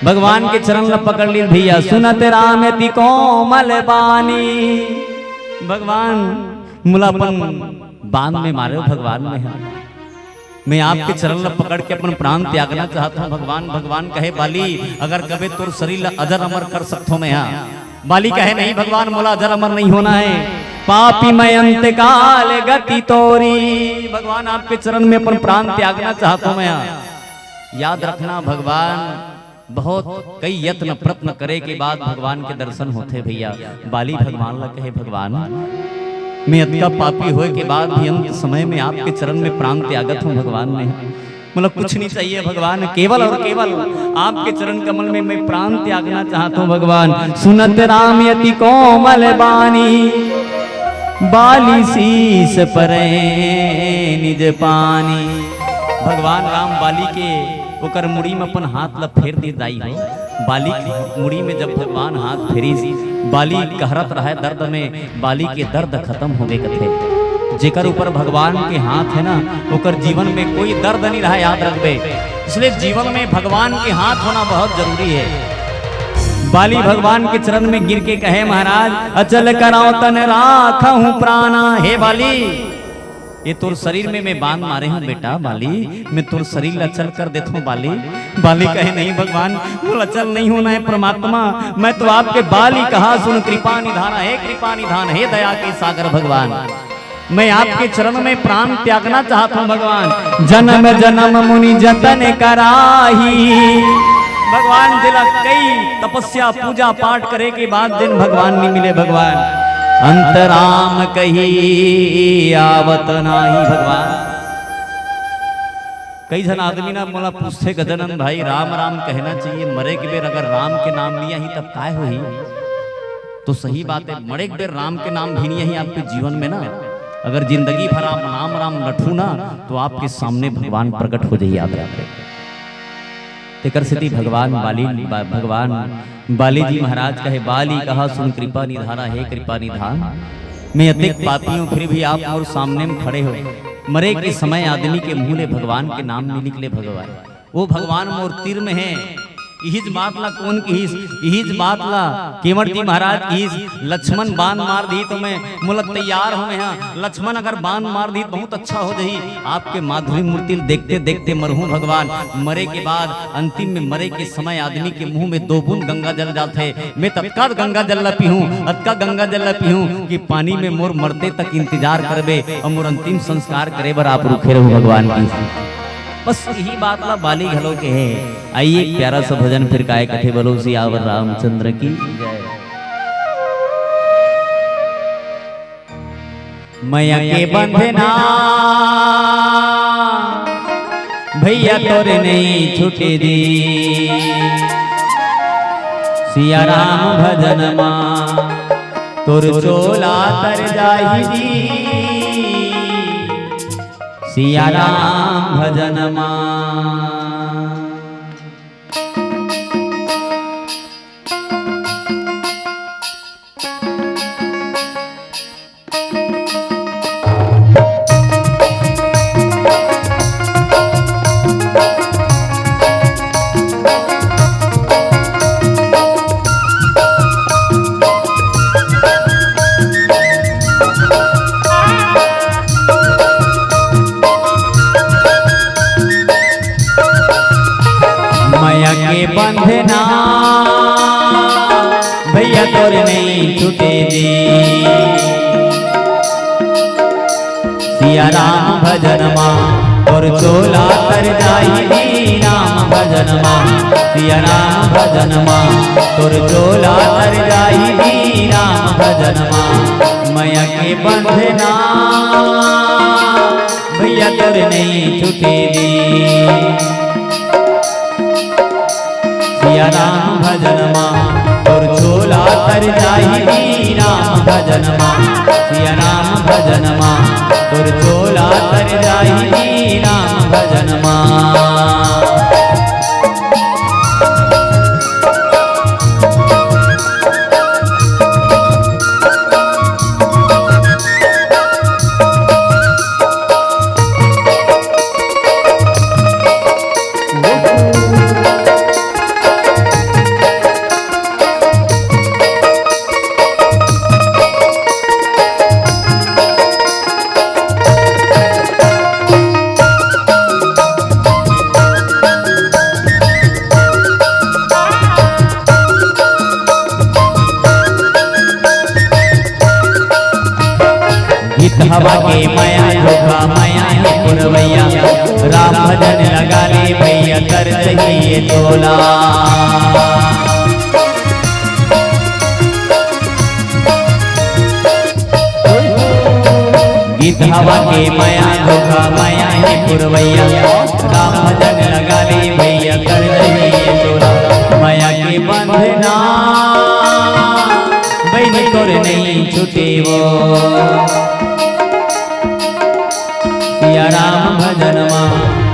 भगवान के चरण ला पकड़ ली भैया, "सुनत राम अति कोमल बानी।" भगवान, मोला अपन बांध में मारे हो भगवान में है। मैं आपके चरण ला पकड़ के अपन प्राण त्यागना चाहता हूँ भगवान। भगवान कहे, "बाली, अगर कबे तोर शरीर ला अजर अमर कर सकथो मैं हा।" बाली कहे, "नहीं भगवान, मोला अजर अमर नहीं होना है, पापी मैं अंतकाल गति तोरी।" भगवान, आपके चरण में अपन प्राण त्यागना चाहता हूँ मैं हा। याद रखना भगवान, बहुत कई यत्न प्रत्न करे के बाद भगवान के दर्शन होथे भैया। बाली भगवान ला कहे, "भगवान, मैं अतका पापी होए के बाद भी अंत समय में आपके चरण में प्राण त्यागत हूँ भगवान मैं। मोला कुछ नहीं चाहिए भगवान, केवल और केवल आपके चरण कमल में मैं प्राण त्यागना चाहता हूँ भगवान।" सुनत राम अति कोमल बानी, बाली शीश परे निज पानी। भगवान राम बाली के ओकर मुड़ी में अपन हाथ ला फेर दे दाई हो। बाली के मुड़ी में जब भगवान हाथ फेरिस, बाली कहरत रहे दर्द में, बाली के दर्द खत्म हो गए कथे। जेकर ऊपर भगवान के हाथ है ना, ओकर जीवन में कोई दर्द नहीं रहा, याद रखबे। इसलिए जीवन में भगवान के हाथ होना बहुत जरूरी है। बाली भगवान के चरण में गिर के कहे, "महाराज, अचल कराओ तन राखहु प्राणा।" हे बाली, ये तोर शरीर में मैं बांध मारे हूँ बेटा बाली, मैं तोर शरीर ला अचल कर देता हूँ बाली। बाली कहे, "नहीं भगवान, मोला अचल नहीं होना है परमात्मा, मैं तो आपके बाली कहा सुन कृपा निधान, हे कृपा निधान, हे दया के सागर भगवान, मैं आपके चरण में प्राण त्यागना चाहता हूँ भगवान।" जन्म जन्म मुनि जतन कराही। भगवान, जेला कई तपस्या पूजा पाठ करे के बाद दिन भगवान नहीं मिले भगवान। अंत राम कही आवत नाही भगवान। कई झन आदमी ना मोला पूछथे, "गजानन भाई, राम राम कहना चाहिए, मरे के बेर अगर राम के नाम नहीं आही तब काय होही?" तो सही बात है, मरे के बेर राम के नाम भी नहीं आही आपके जीवन में ना, अगर जिंदगी भर आप राम राम रटहू ना, तो आपके सामने भगवान प्रकट हो जाही, याद रखे। तेकर सेती भगवान बाली, बा-, भगवान बाली जी महाराज कहे, "बाली कहा सुन कृपा निधाना, हे कृपा निधान, मैं अतेक पापी हूँ, फिर भी आप मोर सामने में खड़े हो।" मरे के समय आदमी के मुंह ले भगवान के नाम नहीं निकले भगवान। वो भगवान मोर तीर में है, इहिच बात ला कोन किहिस? इहिच बात ला केवट जी महाराज किहिस। लक्ष्मण बाण मार दिही त मैं, मोला तैयार हों मैं हा। लक्ष्मण अगर बाण मार दिही त बहुत अच्छा हो जाही। आपके माधुरी मूर्ति ल देखते देखते मरहूं भगवान। मरे के बाद अंतिम में मरे के समय आदमी के मुंह में दो बूंद गंगा जल जाथे। मैं ततका गंगा जल ला पीहूं, अतका गंगा जल ला पीहूं कि पानी में मोर मरते तक इंतजार करबे अउ मोर अंतिम संस्कार करे बर आप रुखे रहू भगवान की। बस इही बात ला बाली घलो कहे। आइए एक प्यारा सा भजन फिर काय कथे बोलो सियावर रामचंद्र की। मया के बंधना भैया तोर नहीं छूटे दी, सिया राम भजन मा तोर चोला तर जाही दी, सिया राम भजन मा। मया के बंधना भैया तोर नहीं छूटे दी, सिया राम भजन मा तोर चोला तर जाही दी, राम भजन मा, सिया राम भजन मा तोर चोला तर जाही दी, राम भजन मा। मया के बंधना भैया तोर नहीं छूटे दी, सिया राम भजन मा तोर चोला तर जाही दी, राम भजन मा, सिया राम भजन मा तोर चोला तर जाही दी, राम भजन मा। गीत हवा के मया धोखा मया हे पुरवैया, राम भजन लगा ले भैया कर दही ये तोला। गीत हवा के मया धोखा मया हे पुरवैया, राम भजन लगा ले भैया कर दही ये तोला। मया के बंधना बहिनी तोर नहीं छूटे वो, सिया राम भजन मा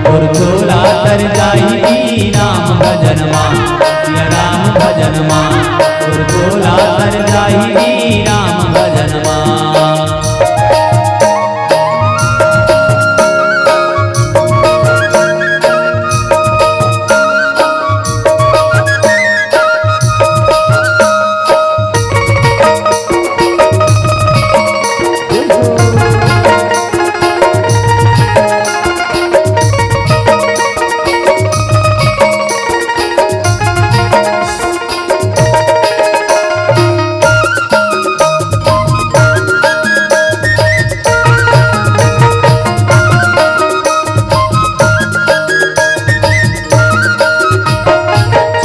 तोर चोला तर जाही दी, राम भजन मा, सिया राम भजन मा तोर चोला तर जाही दी, राम भजन मा।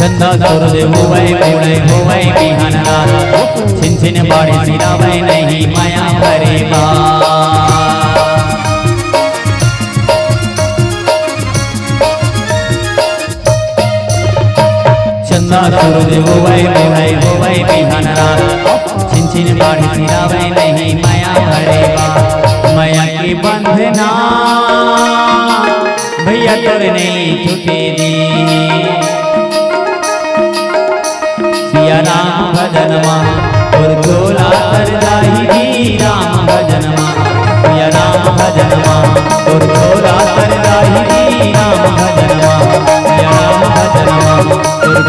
चंदा सूरज होवय, उदय होवय बिहान रात, छिन छिन बारिश गिरावय, नहीं मया भरे बा। चंदा सूरज होवय, उदय होवय बिहान रात, छिन छिन बारिश गिरावय, नहीं मया भरे बा। मया के बंधना भैया तोर नहीं छूटे दी। सिया राम भजन मा तोर चोला तर जाही दी, राम भजन मा। सिया राम भजन मा तोर चोला तर जाही दी, राम भजन मा। सिया राम भजन मा तोर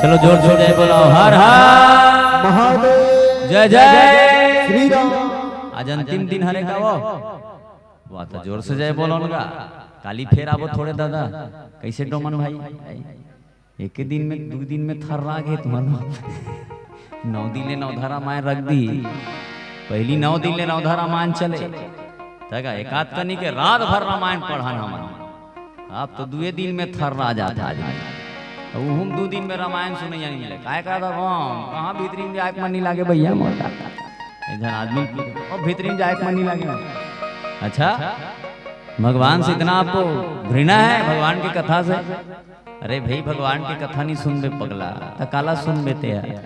चलो जोर से जय बोलो, हर हर महादेव। जय जय श्री राम। आज अंतिम दिन हरे का वो? वाह, तो जोर से जय बोलो उनका। काली फेर आबो थोड़े दादा। कैसे डोमन भाई? एक दिन में, दू दिन में थर्रा गे तुम्हारा। नौ दिन ले नौ धारा माय रख दी। पहली नौ दिन ले नौ धारा मान चले। तगा एकाध कनी के रात भर रामायण पढ़न हमन। आप तो दुए दिन में थर्रा जात आदमी। तो उहुम दू दिन में रामायण सुनैया नहीं मिले। काय का था हम? कहाँ भीतरी में जाए के मन नहीं लागे भैया मोटा। एक जन आदमी, "ओ, भीतरी में जाए के मन नहीं लागे।" अच्छा, भगवान से इतना आपको घृणा है, भगवान की कथा से? अरे भाई, भगवान की कथा नहीं सुनबे पगला, त काला सुनबे ते यार?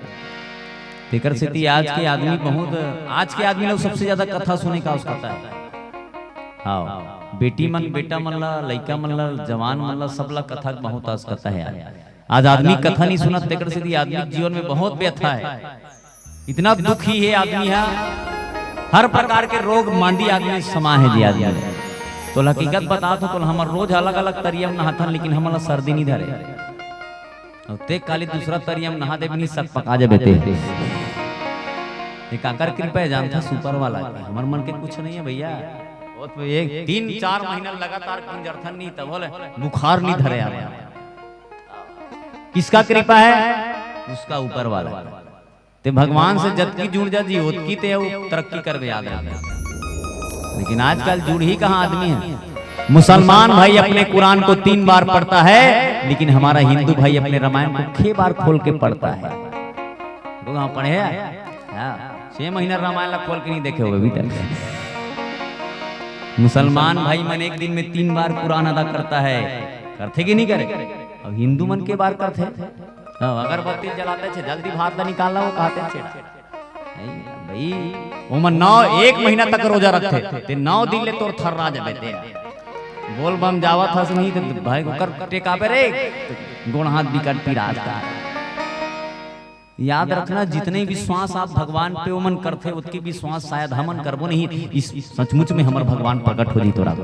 तेकर सेती आज के आदमी बहुत, आज के आदमी लोग सबसे ज्यादा कथा सुने का उसका है। हाँ, बेटी मन, बेटा मन ला, लइका मन ला, जवान मन ला, सब ला कथा के बहुत आस कथा है यार। आज आदमी कथा नहीं सुनत, तेकर सेती आदमी के जीवन में बहुत व्यथा है। इतना दुखी है आदमी है, हर प्रकार के रोग मांदी आदमी समा है जी आदमी। तो हकीकत बता तो, तो हमर रोज अलग-अलग तरिया में नहाथन, लेकिन हमन ला सर्दी नहीं धरे। अउ ते काली दूसरा तरिया में नहा देबे, नहीं सक पका जाबे ते। ये काकर कृपा है जानता, सुपर वाला के, हमर मन के कुछ नहीं है भैया। वो तो एक तीन चार महीना लगातार गुंजरथन नहीं, तब बोले बुखार नहीं धरे यार। किसका कृपा है? उसका ऊपर वाला। ते भगवान से जतकी जुड़ जा जी, ओतकी ते अउ तरक्की करबे, याद रखना। लेकिन आजकल जुड़ ही कहाँ आदमी है। मुसलमान भाई अपने कुरान को तीन बार पढ़ता है, लेकिन हमारा हिंदू भाई अपने रामायण को छह बार खोल के पढ़ता है। लोग हाँ पढ़े हैं? हाँ, छह महीना रामायण ला खोल के नहीं देखे होगे अभी तक। मुसलमान भाई मन एक दिन में तीन बार कुरान अदा करता है, करथे कि नहीं करे? अब हिंदू मन के बार करथे। हाँ, अगरबत्ती जलाते छे, जल्दी भात ला निकाल ला, वो कहते छे। नहीं, भाई, ओमन नौ, एक महीना तक रोजा रखथे, ते नौ दिन ले तोर थर्रा जाबे ते। बोल बम जावत हस नहीं तो भाई ओकर टेकाबे रे, गोड़ हाथ बिकट पिरात का। याद रखना, जितने विश्वास आप भगवान पे ओमन करथे, ओतके विश्वास शायद हमन करबो नहीं। इस सचमुच में हमर भगवान प्रकट हो जी तोरा।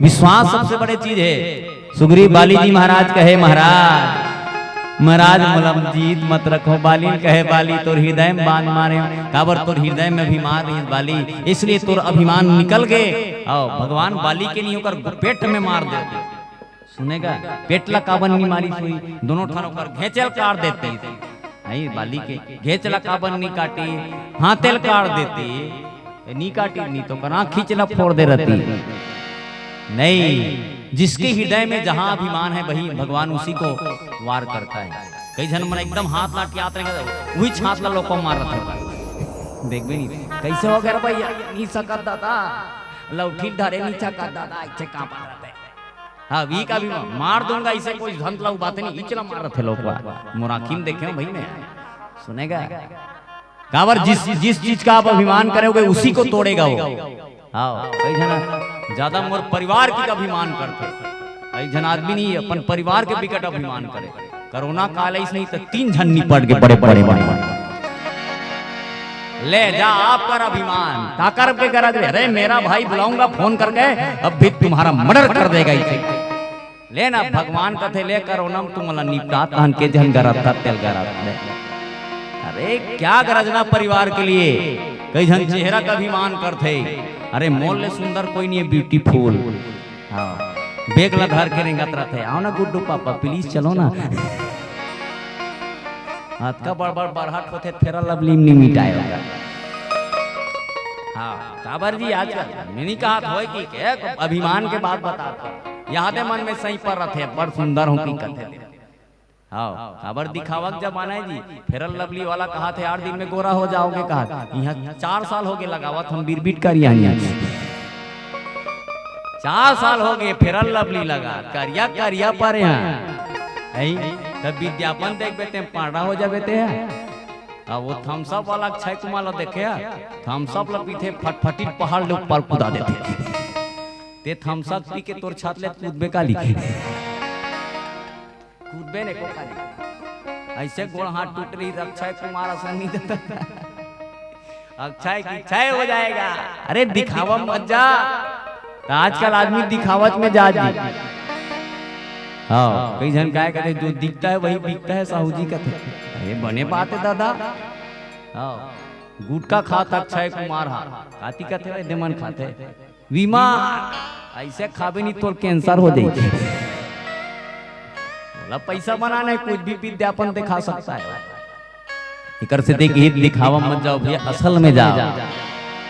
विश्वास सबसे बड़े चीज है। सुग्रीव बाली जी महाराज कहे, "महाराज, महाराज मोला जीत मत रखो।" बाली कहे, "बाली तोर हृदय में बांध मारे, काबर तोर हृदय में अभिमान रहिस बाली, इसलिए तोर अभिमान निकल गे।" आओ, भगवान बाली के नहीं ओकर पेट में मार दे। सुनेगा, पेट ला काबर नहीं मारी सुई, दोनों ठन ओकर घेंचेल काट देते। आई बाली के घेंच ला काबर नहीं काटी, हाथेल काट देती। ए, नी काटी, नी तो करा खींच ला फोड़ दे रहती। नहीं, जिसके हृदय में जहां अभिमान है, वही भगवान उसी को वार करता है। कई झन मन एकदम हाथ लाट के आत रहेंगे, वही छात ला लोको मार रहा था। देख भी नहीं, कैसे हो गया रे भैया? नी सकत दादा, लौठी धरे नी सकत दादा, इच्छे कांपा रहते। हाँ, वी का भी मार दूंगा, इसे कोई झन ला बात नहीं, इचला मार रहे थे लोग। मोर आँखी में देखे हो भाई मैं, सुनेगा। काबर जिस, जिस चीज का आप अभिमान करोगे, उसी को तोड़ेगा वो। हाँ, कई झन ज्यादा मोर परिवार की अभिमान करथे। कई झन आदमी नहीं, अपन परिवार के बिकट अभिमान करे। कोरोना काल अइस नहीं तो तीन झन निपट के बड़े, बड़े, बड़े, बड़े। ले जा आप कर अभिमान, का करब के गरज रे? अरे मेरा भाई बुलाऊंगा फोन करके, अब भी तुम्हारा मर्डर कर देगा इसे। ले ना, भगवान कथे, "ले कोरोना में तुमला निपटात हन, के झन गरत था, तेल गरत ले।" अरे क्या गरज ना परिवार के लिए, कई झन चेहरा का अभिमान करथे। अरे मोर ले सुंदर कोई नहीं है, ब्यूटीफुल। हाँ, बैग ला धर के रेंगत रहथे, "आओ ना गुड्डू पापा, प्लीज चलो ना।" अतका बड़ बड़ बरहट होथे, फेरा लवली में नहीं मिटाए होगा। हाँ, काबर जी, आजकल मैं नहीं कहा होय कि के, अभिमान के बात बता। यादे मन में सही पर रथे, बड़ सुंदर हूँ की कथे। हाँ, काबर दिखावा के जमाना है जी। फेरल लवली वाला कहा थे, "आठ दिन में गोरा हो जाओगे," कहा। यहाँ चार साल हो गए लगावत, हम बिरबिट करिया नहीं। चार साल हो गए फेरल लवली लगा, करिया करिया पर यहाँ। हैं? तब विज्ञापन देख बेते, पांडा हो जा बेते हैं। अब वो थम्स अप वाला अक्षय कुमार ला देखे है, थम्स अप ला पीथे, फटफटी पहाड़ ले ऊपर कूदा देथे। ते थम्स अप पी के तोर छात ले कूदबे काली। कूदबे ने को काली। ऐसे गोड़ हाथ टूट रही, अक्षय कुमार असन नहीं देता। अक्षय की क्षय हो जाएगा। अरे दिखावा मत जा। तो आजकल आदमी दिखावत में जा जी। हाँ, कई झन काय कथे, "जो दिखता है वही बिकता है," साहू जी कथे। ये बने बात है दादा। हाँ, गुटखा खात अक्षय कुमार हा, काती कथे भाई, देमन खाथे। विमान, ऐसे खाबे नहीं तोर कैंसर हो जाई। बोला पैसा बनाना है, कुछ भी विज्ञापन दिखा सकता है। एकर से देख, हित दिखावा मत जाओ भैया, असल में जाओ।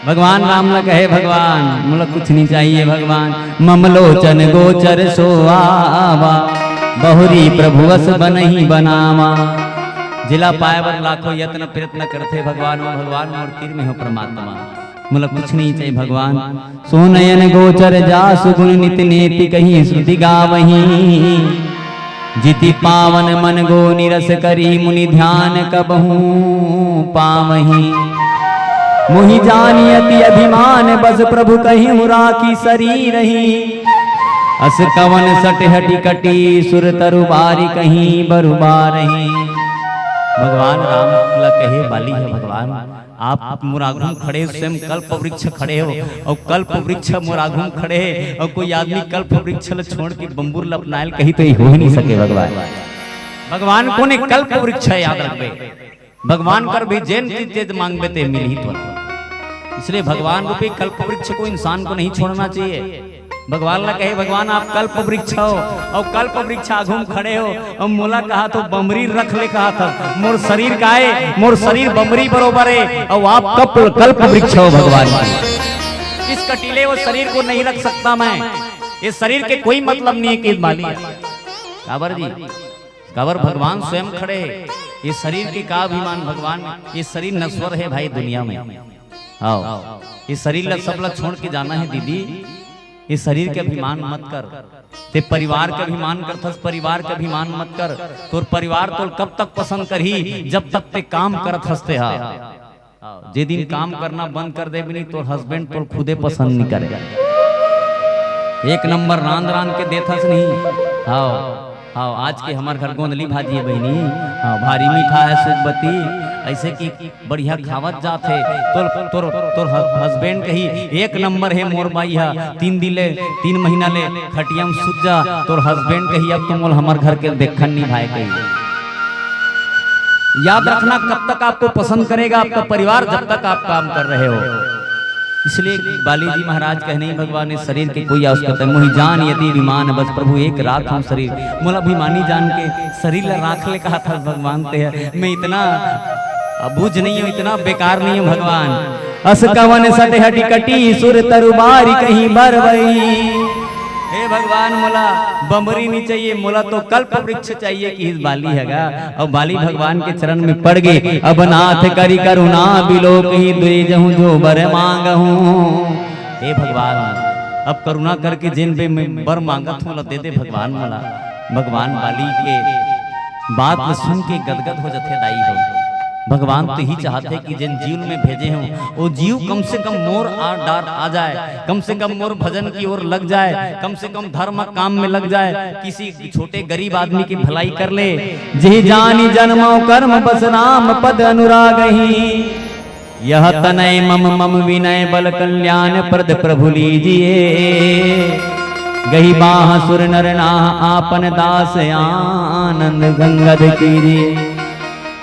भगवान राम न कहे, "भगवान, मोला कुछ नहीं चाहिए भगवान, मम लोचन गोचर सो आवा, बहुरी प्रभु अस बनहि बनावा।" जिला पाए बर लाखों यत्न प्रयत्न करथे भगवान, ओ भगवान मोर तीर में हो परमात्मा, मोला कुछ नहीं चाहिए भगवान। सो नयन गोचर जासु गुन नित नेति कही श्रुति गावही। जिति पावन मन गो निरस करी मुनि ध्यान कबहूँ पावही। मोहि जानि अति अभिमान बस प्रभु कहिहु राखी शरीरही। अस कवन सट हटि कटी सुर तरु बारि कहीं बरु बारही। भगवान राम ला कहे बाली हे, भगवान आप मोर आगू म खड़े हो, स्वयं कल्प वृक्ष खड़े हो, अउ कल्प वृक्ष मोर आगू म खड़े हे, अउ कोई आदमी कल्प वृक्ष ल छोड़ के बम्बुर ल अपनाए ल कही तो ये हो ही नहीं सके भगवान। भगवान कोन हे? कल्प वृक्ष हे, याद रखबे। भगवान कर भी जेन चीज जे मांगबे ते मिलही तोला। इसलिए भगवान रूपी कल्प वृक्ष को इंसान को नहीं छोड़ना चाहिए। भगवान ला कहे, "भगवान आप कल्प वृक्ष हो, अउ कल्प वृक्ष आगू म खड़े हो, अउ मोला कहा तो बमरी रख ले कहा था, मोर शरीर का हे, मोर शरीर बमरी बरोबर हे, अउ आप कल्प, कल्प वृक्ष हो भगवान।" इस कटीले वो शरीर को नहीं रख सकता मैं, ये शरीर के कोई मतलब नहीं है कि बाली। काबर जी, काबर भगवान स्वयं खड़े हे। ये शरीर के का अभिमान भगवान, ये शरीर नश्वर हे भाई दुनिया में। आओ, ये शरीर ला सब ला छोड़ के जाना हे दीदी। ये शरीर के अभिमान मत कर, ते परिवार के अभिमान करथस, परिवार के अभिमान मत कर। तोर परिवार तोल कब तक पसंद करही जब तक ते काम करत हस ते हा। जे दिन काम करना बंद कर देबे नहीं, तोर हस्बैंड तोल खुदे पसंद नहीं करे। एक नंबर रांध रांध के देथस नहीं। हाव, हाव, आज के हमर घर गोंदली भाजी हे बहिनी। हाव, भारी मीठा हे सुखबती। ऐसे कि बढ़िया खावत जात हे। तोर, तोर, तोर ह-, हस्बैंड कही, "एक नंबर हे मोर बाई हा, तीन दिन ले, तीन महीना ले खटिया म सुत जा।" तोर हस्बैंड कही, "अब तो मोल हमर घर के देखन नहीं भाई," कही। याद रखना, कब तक आपको पसंद करेगा आपका परिवार, जब तक आप काम कर रहे हो। इसलिए बाली जी महाराज कहने ही भगवान इस शरीर के कोई आवश्यकता नहीं। "मोहि जान यति अभिमान बस प्रभु एक राखहु शरीर।" मोला अभिमानी जान के शरीर ला राख ले कहा था भगवान ते ह। मैं इतना अबूझ नहीं हूँ, इतना बेकार नहीं हूँ भगवान। "अस कवन सट हटि कटी सुर तरु बारि कहीं बरवई।" हे भगवान, मोला बमरी नहीं चाहिए, मोला तो कल्प वृक्ष चाहिए कि इस बाली हगा। अउ बाली भगवान के चरण में पड़ गे। "अब नाथ करि करुणा बिलोकही, दे जहूँ जो बर मांगहूँ।" हे भगवान, अब करुणा करके जेन बे मैं बर मांगत हूँ, ला दे दे भगवान मोला। भगवान बाली के बात ल सुन के गदगद हो जथे दाई हो। भगवान तो ही चाहते कि जेन जीव में भेजे हूँ, वो जीव कम से कम मोर आ डार आ जाए, कम से कम मोर भजन की ओर लग जाए, कम से कम धर्म काम में लग जाए, किसी छोटे गरीब आदमी की भलाई कर ले। "जे जानि जन्मो कर्म बस राम पद अनुरागही। यह तनय मम मम विनय बल कल्याण प्रद प्रभु लीजिए। गही बाह सुर नर नाह आपन दास आनंद गंगद कीजिए।"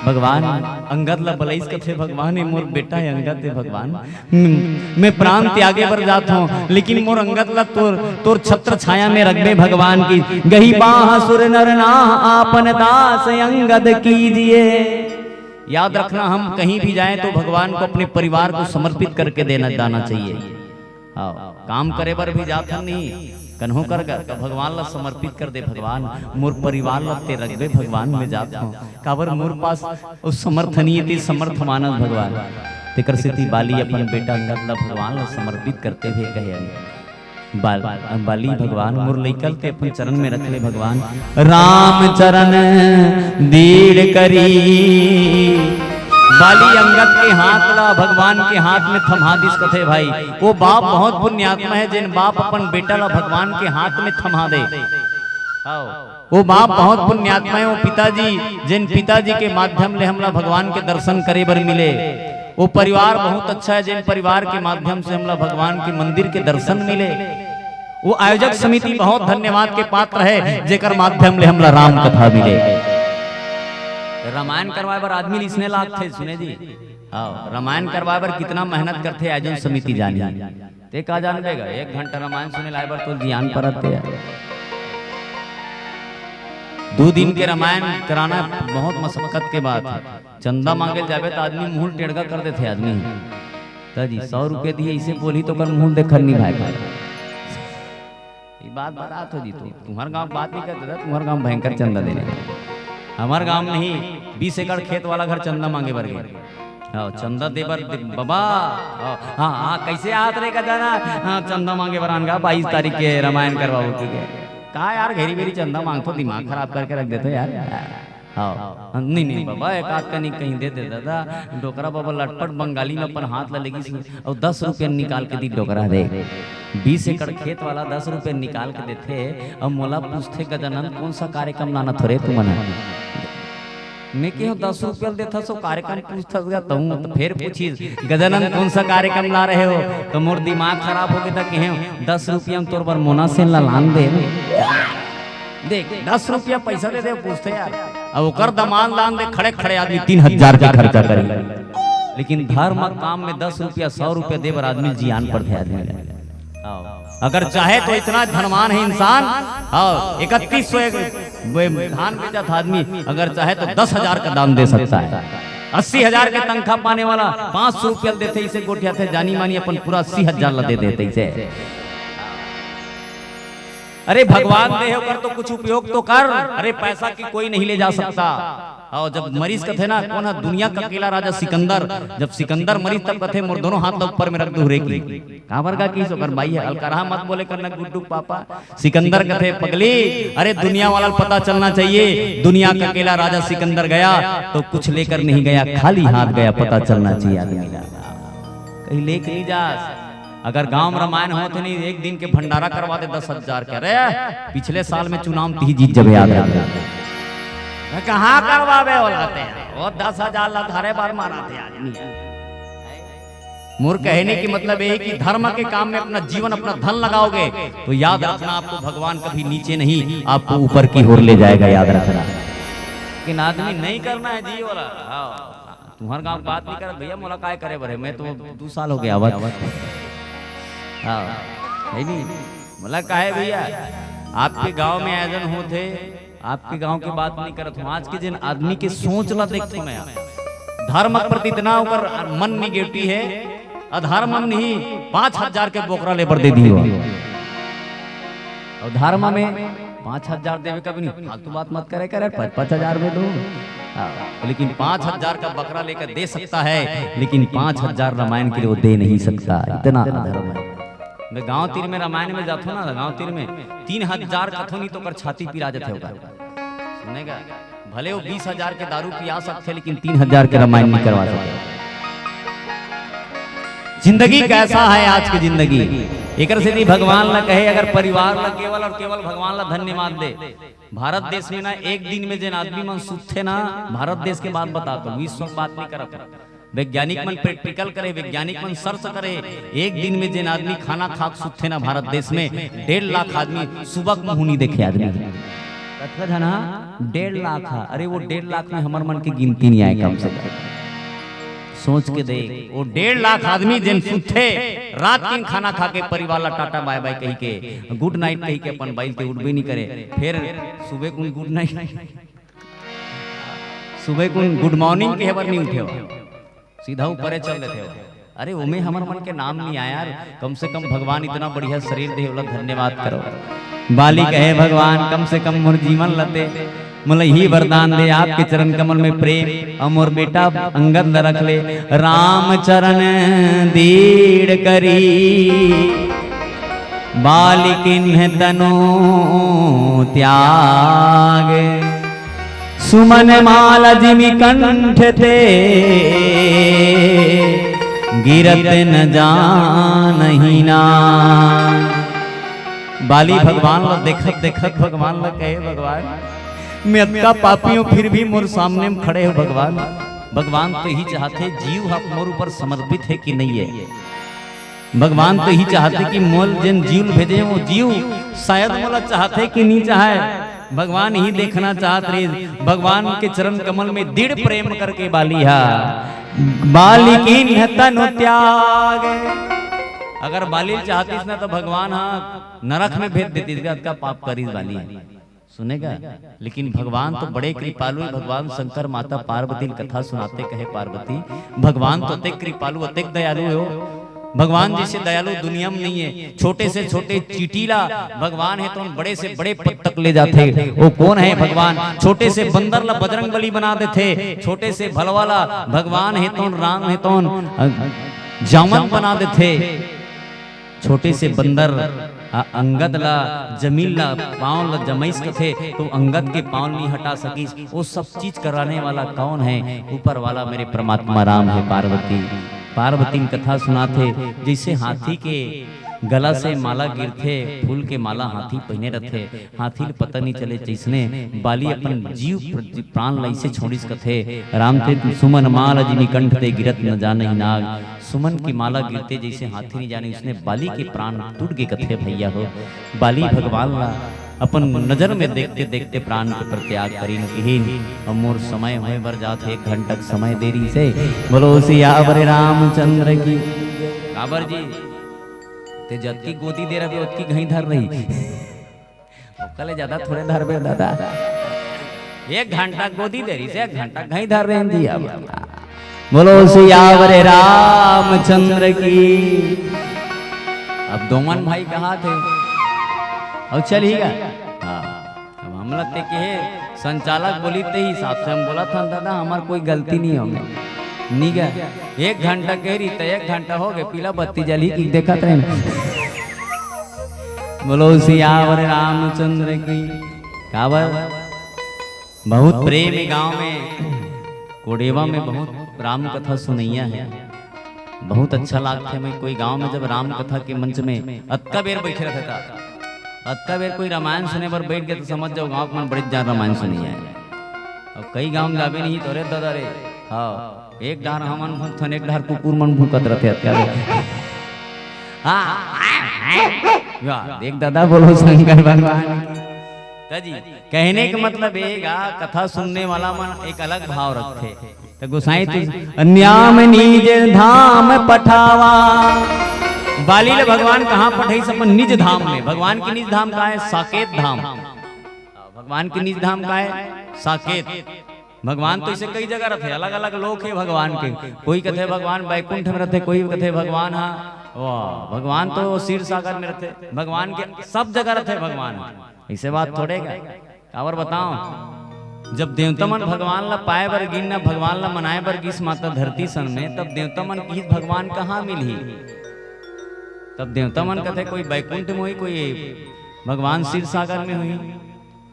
भगवान अंगद ला बलइस कथे, "भगवान, ये मोर बेटा हे अंगद हे भगवान, हम्म, मैं प्राण त्यागे बर जात हूँ, लेकिन मोर अंगद ला तोर, तोर छत्र छाया में रखबे भगवान की।" "गही बाह सुर नर नाह आपन दास अंगद कीजिए।" याद रखना, हम कहीं भी जाएं तो भगवान को अपने परिवार को समर्पित करके देना, जाना चाहिए। हाँ, काम करे बर भी जात हन नहीं, कन्हो कर गा, तो भगवान ला समर्पित कर दे, "भगवान, मोर परिवार ला ते रखबे भगवान, मैं जात हूँ।" काबर मोर पास उस समर्थ नहीं थी, समर्थ मानस भगवान। तेकर सेती बाली अपन बेटा अंगद ला भगवान ला समर्पित करते हुए कहे, "बाल-, बाली भगवान, मोर लइका ल ते अपन चरण में रख ले भगवान।" राम चरण दीड़ करी। बाली अंगद के हाथ ला भगवान के हाथ में थमा दिस कथे भाई। वो बाप बहुत पुण्यात्मा हे, जेन बाप अपन बेटा ला भगवान के हाथ में थमा दे। वो बाप बहुत पुण्यात्मा हे, वो पिताजी, जेन पिताजी के माध्यम ले हमला भगवान के दर्शन करे बर मिले। वो परिवार बहुत अच्छा हे, जेन परिवार के माध्यम से हमला भगवान के मंदिर के दर्शन मिले। वो आयोजक समिति बहुत धन्यवाद के पात्र है, जेकर माध्यम ले हमला राम कथा मिले। रामायण करवाए बर आदमी ल इसने लागथे, सुने जी। हाँ, रामायण करवाए बर कितना मेहनत करथे, आयोजन समिति जानी। ते का जानबे गा, एक घंटा रामायण सुने लाए बर तो जियान परत हे यार। दू दिन के रामायण कराना बहुत मशक्कत के बात हे। चंदा मांगे ल जाबे त आदमी मुंह टेढ़ा कर देथे आदमी। त जी, सौ रुपये दिए, इसे बोली तो कर मुंह देखर नहीं भाई। ये बात बतात हो जी, तो तुम्हार गांव बात नहीं करते था, तुम्हार गांव भयंकर चंदा देने। हमार गांव में ही बीस एकड़ खेत वाला घर चंदा मांगे बर गए। हाँ, चंदा दे बर दे-, बाबा। हाँ, हाँ, हाँ, कैसे हाथ रे का जाना? हाँ, चंदा मांगे बर आन गा, बाईस तारीख के रामायण करवाओ की के। का यार, घेरी बेरी चंदा मांगथो, दिमाग खराब करके रख देथो यार। हाँ, नहीं, नहीं बाबा, एक आध कनी कहीं दे दे दादा। डोकरा बाबा लटपट बंगाली में अपन हाथ ला लेगिस अउ दस रुपया निकाल के दी डोकरा दे। बीस एकड़ खेत वाला दस रुपया निकाल के देथे, अब मोला पूछथे, "गजानंद, कौन सा कार्यक्रम लाना थोरे तुमन ह?" मैं कहेंव, "दस रुपया देथस अउ कार्यक्रम पूछथस गा?" तहूं तो फेर पूछिस, "गजानंद, कौन सा कार्यक्रम ला रहे हो?" तो मोर दिमाग खराब हो गे त कहेंव, "दस रुपया में तोर बर मोना सेन ला लान दे।" देख, दस रुपया पैसा दे दे, पूछथे यार। अब ओकर दमांद लान दे, खड़े खड़े आदमी तीन हजार के खर्चा करी। लेकिन धर्म काम में दस रुपया, सौ रुपया दे बर आदमी जियान पड़थे आदमी ला। अगर चाहे तो इतना धनवान है इंसान, हाँ, इकतीस सौ एक धान बेचत आदमी, अगर चाहे तो दस हजार का दान दे सकता है। अस्सी हजार के तनख्वाह पाने वाला पाँच सौ रुपया देथे, इसे गोठियाथे, जानी मानी अपन पूरा अस्सी हजार ला दे देथे इसे। अरे भगवान दे हे, ओकर तो कुछ उपयोग तो कर। अरे पैसा की कोई नहीं ले जा सकता। और जब मरीज कथे ना, कौन है दुनिया का अकेला राजा सिकंदर, जब सिकंदर मरीज तब कथे, "मोर दोनों हाथ ला ऊपर में रख दू रे की।" काबर का किस ओकर बाई है, अलकरहा मत बोले करना गुड्डू पापा। सिकंदर कथे, "पगली, अरे दुनिया वाला पता चलना चाहिए, दुनिया का अकेला राजा सिकंदर गया तो कुछ लेकर नहीं गया, खाली हाथ गया, पता चलना चाहिए आदमी ला।" कहीं लेके नहीं जा। अगर गांव में रामायण होत हे नहीं, एक दिन के भंडारा करवा दे दस हजार के। अरे, पिछले साल में चुनाव में तिही जीत जबे, याद रख। मैं कहाँ करवाबे ओला ते? वो दस हजार ला धरे बर मारा थे आदमी। मोर कहने की मतलब ये है कि धर्म के काम में अपना जीवन, अपना धन लगाओगे तो याद रखना, आपको भगवान कभी नीचे नहीं, आपको ऊपर की ओर ले जाएगा, याद रखना। लेकिन आदमी नहीं करना है जी ओला। हाँ। तुम्हार गांव बात नहीं करत भैया, मोला काय करे बर हे, मैं तो दू साल हो गया आवत। हाँ, है नहीं। मोला काहे भैया, आपके गांव में आयोजन होत हे, आपके गांव की बात नहीं करत हूँ। आज के जिन आदमी के सोच ला देखथो मैं, धर्म के प्रति इतना ओकर मन निगेटिव है, अधर्म में नहीं, पाँच हजार के बोकरा ले बर दे दियो। और धर्म में पाँच हजार देवे कभी नहीं, फालतू बात मत करे करे, पाँच पाँच हजार में दो। हाँ, लेकिन पाँच हजार का बकरा लेकर दे सकता है, लेकिन पाँच हजार रामायण के लिए वो दे नहीं सकता। इतना अधर्म है। मैं गांव तीर में रामायण में जाथो ना, गांव तीर में तीन हजार कथो नहीं तो कर छाती पिरा जाथे होगा। सुनेगा, भले वो बीस हजार के दारू पिया सकथे, लेकिन तीन हजार के रामायण नहीं करवा सकते। जिंदगी कैसा है आज की जिंदगी। एकर सेती भगवान ला कहे, अगर परिवार ला केवल और केवल भगवान ला धन्यवाद दे। भारत देश में ना, एक दिन में जेन आदमी मन सुतथे ना, भारत देश के बात बताथो, विश्व के बात नहीं करत। वैज्ञानिक मन प्रैक्टिकल करे, वैज्ञानिक मन सर्च करे, एक दिन में जेन आदमी खाना खा के सुतथे ना भारत देश में, डेढ़ लाख आदमी सुबह के मुहूं नहीं देखे आदमी। कतका झन हा? डेढ़ लाख हा। अरे वो डेढ़ लाख में हमर मन के गिनती नहीं आए कम से कम। सोच के देख, वो डेढ़ लाख आदमी जेन सुतथे, रात दिन खाना खा के परिवार ला टाटा बाय बाय कही के, गुड नाइट कही के अपन बाइल ते उठबे नहीं करे, फिर सुबह कुन गुड नाइट, सुबह कुन गुड मॉर्निंग कहे बर नहीं उठे हो, सीधा ऊपरे चल देथे हो। अरे ओमे हमर मन के नाम नहीं आया यार, कम से कम भगवान इतना बढ़िया शरीर दे, ओला धन्यवाद करो। बाली कहे, "भगवान कम से कम मोर जीवन ला ते, मोला ही वरदान दे, आपके चरण कमल में प्रेम, और मोर बेटा अंगद ला रख ले।" राम चरण दीड़ करी, बाली किन्ह तनु त्याग। सुमन माला जिमि कंठ ते, गिरत न जानहि नाम। बाली भगवान ला देखत देखत भगवान ला कहे, "भगवान, मैं अतका पापी हूँ, फिर भी मोर सामने में खड़े हो भगवान। भगवान तो ही चाहथे, जीव ह मोर ऊपर समर्पित है कि नहीं है?" भगवान तो यही चाहते कि मोल जेन जीव भेजे, वो जीव शायद मोला चाहते कि नहीं चाहे। भगवान यही देखना चाहत रहे, भगवान के चरण कमल में दृढ़ प्रेम करके बाली हा, बाली कीन्ह तनु त्याग। अगर बाली चाहतीस ना, तो भगवान हा नरक में भेज देतीस, का पाप करीस बाली। सुनेगा। लेकिन भगवान तो बड़े कृपालु हे। भगवान शंकर माता पार्वती ल कथा सुनाते कहे, पार्वती, भगवान तो अतेक कृपालु, अतेक दयालु हे हो। भगवान जैसे दयालु दुनिया में नहीं है। छोटे से छोटे चींटी ला भगवान हे तो बड़े से बड़े पद तक ले जाथे। वो कौन है भगवान? छोटे से बंदर ला बजरंग बली बना देथे, छोटे से भलवा ला भगवान हे तो राम हे तो जामन बना देथे। छोटे से बंदर ह अंगद ला, जमीन ला, पाँव ला जमइस कथे, तो अंगद के पाँव नहीं हटा सकिस। वो सब चीज कराने वाला कौन है? ऊपर वाला मेरे परमात्मा राम है। पार्वती, पार्वती कथा सुनाथे, जैसे हाथी के गला से माला गिरथे, फूल के माला हाथी पहिने रथे, हाथी ल पता नहीं चले, जैसने बाली अपन जीव प्र-, प्राण ला इसे छोड़िस कथे, राम ते सुमन माल जिनि कंठ ते गिरत न जानहि नाग। सुमन की माला गिरते जैसे हाथी नहीं जाने, उसने बाली के प्राण टूट के कथे भैया हो। बाली भगवान ला अपन नजर में देखते देखते प्राण के परित्याग करिन किहिन। अब मोर समय होए बर जात हे, एक घंटा के समय देरी से। बोलो सियावर रामचंद्र की। काबर जी, ते जतकी गोदी दे रहे ओतकी घई धर रही। ओकर ले ज्यादा थोड़े धरबे दादा। एक घंटा गोदी दे रही से, एक घंटा घई धर रहे जी। अब बोलो सियावर रामचंद्र की। अब दोमन भाई कहा थे, अब चल ही गया। हाँ, अब हमला ते के संचालक बोली ते हिसाब से हम बोला था दादा, हमार कोई गलती नहीं होगे। नहीं गया, एक घंटा कह रही तो एक घंटा हो गए, पीला बत्ती जली की देखत रहे। बोलो सियावर रामचंद्र की। काबर बहुत प्रेम हे गांव में, कोडेवा में बहुत राम कथा सुनैया है, बहुत अच्छा लागथे। मैं कोई गांव में जब राम कथा के मंच में अतका बेर बैठे रहता, अतका बेर कोई रामायण सुने बर बैठ गए तो समझ जाओ गांव के मन बड़े जान रामायण सुनैया है। अब कई गांव में जाबे नहीं तो रे दादा रे, हाँ, एक डार हमन भूखथन, एक डार कुकुर मन भूखत रहते अतका बेर। हाँ, या, देख दादा, बोलो शंकर भगवान की। जी, कहने का मतलब ये गा, कथा सुनने वाला मन एक अलग भाव रखथे। तो गोसाई तो न्याम निज धाम पठावा। बाली ले भगवान कहाँ पठाइस? अपन निज धाम में। भगवान की निज धाम कहाँ है? साकेत धाम। भगवान की निज धाम कहाँ है? साकेत। भगवान तो इसे कई जगह रहते, अलग-अलग लोक हे भगवान के। कोई कथे भगवान बैकुंठ में रहते, कोई कथे भगवान हा, वाह, भगवान तो क्षीर सागर में रहते। भगवान के सब जगह रहते भगवान। इसे बात थोड़े का। काबर बताओ, जब देवता मन भगवान ला पाए बर गिन ना, भगवान ला मनाए बर गिस माता धरती सन में, तब देवता मन किहिस भगवान कहाँ मिलही? तब देवता मन कथे कोई बैकुंठ में होही, कोई भगवान क्षीर सागर में होही।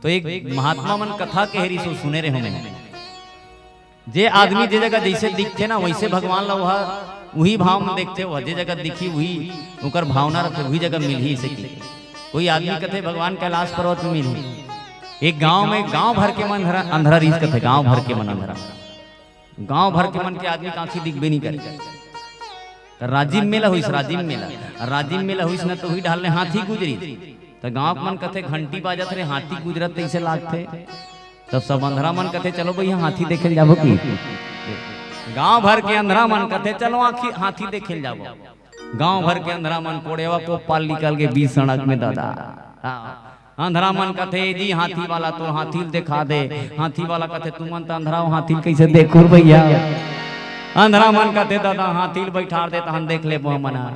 तो एक महात्मा मन कथा कहे रहिस, सुने रहे होंगे। जे आदमी जे जगह जैसे दिखथे ना, वैसे भगवान ला वह, उही भाव में देखथे, वह जे जगह दिखी, उही ओकर भावना रथे, उही जगह मिलही। इसे कि कोई आदमी कथे भगवान कैलाश पर्वत में मिलही। एक गांव में, गांव भर के मन अंधरा, अंधरा रहिस कथे, गांव भर के मन अंधरा। गांव भर के मन के आदमी के आंखी दिखबे नहीं करे। त राजिम मेला होइस, राजिम मेला। अउ राजिम मेला होइस न, त उही डहर ले हाथी गुजरिस। त गांव के मन कथे, "घंटी बाजत रे, हाथी गुजरत तइसे लागथे।" तब सब अंधरा मन कथे, "चलो भैया, हाथी देखे ल जाबो की?" गांव भर के अंधरा मन कथे, "चलो आखी-, हाथी देखे ल जाबो।" गांव भर के अंधरा मन कोड़ेवा को पाल निकल के बीच सड़क में दादा। हाँ। अंधरा मन कथे, "जी हाथी वाला, तोर हाथी ल देखा दे।" हाथी वाला कथे, "तुमन त अंधरा हो, हाथी ल कइसे देखहू भैया?" अंधरा मन कथे, "दादा, हाथी ल बइठार दे, तहन देख लेबो हमन ह।"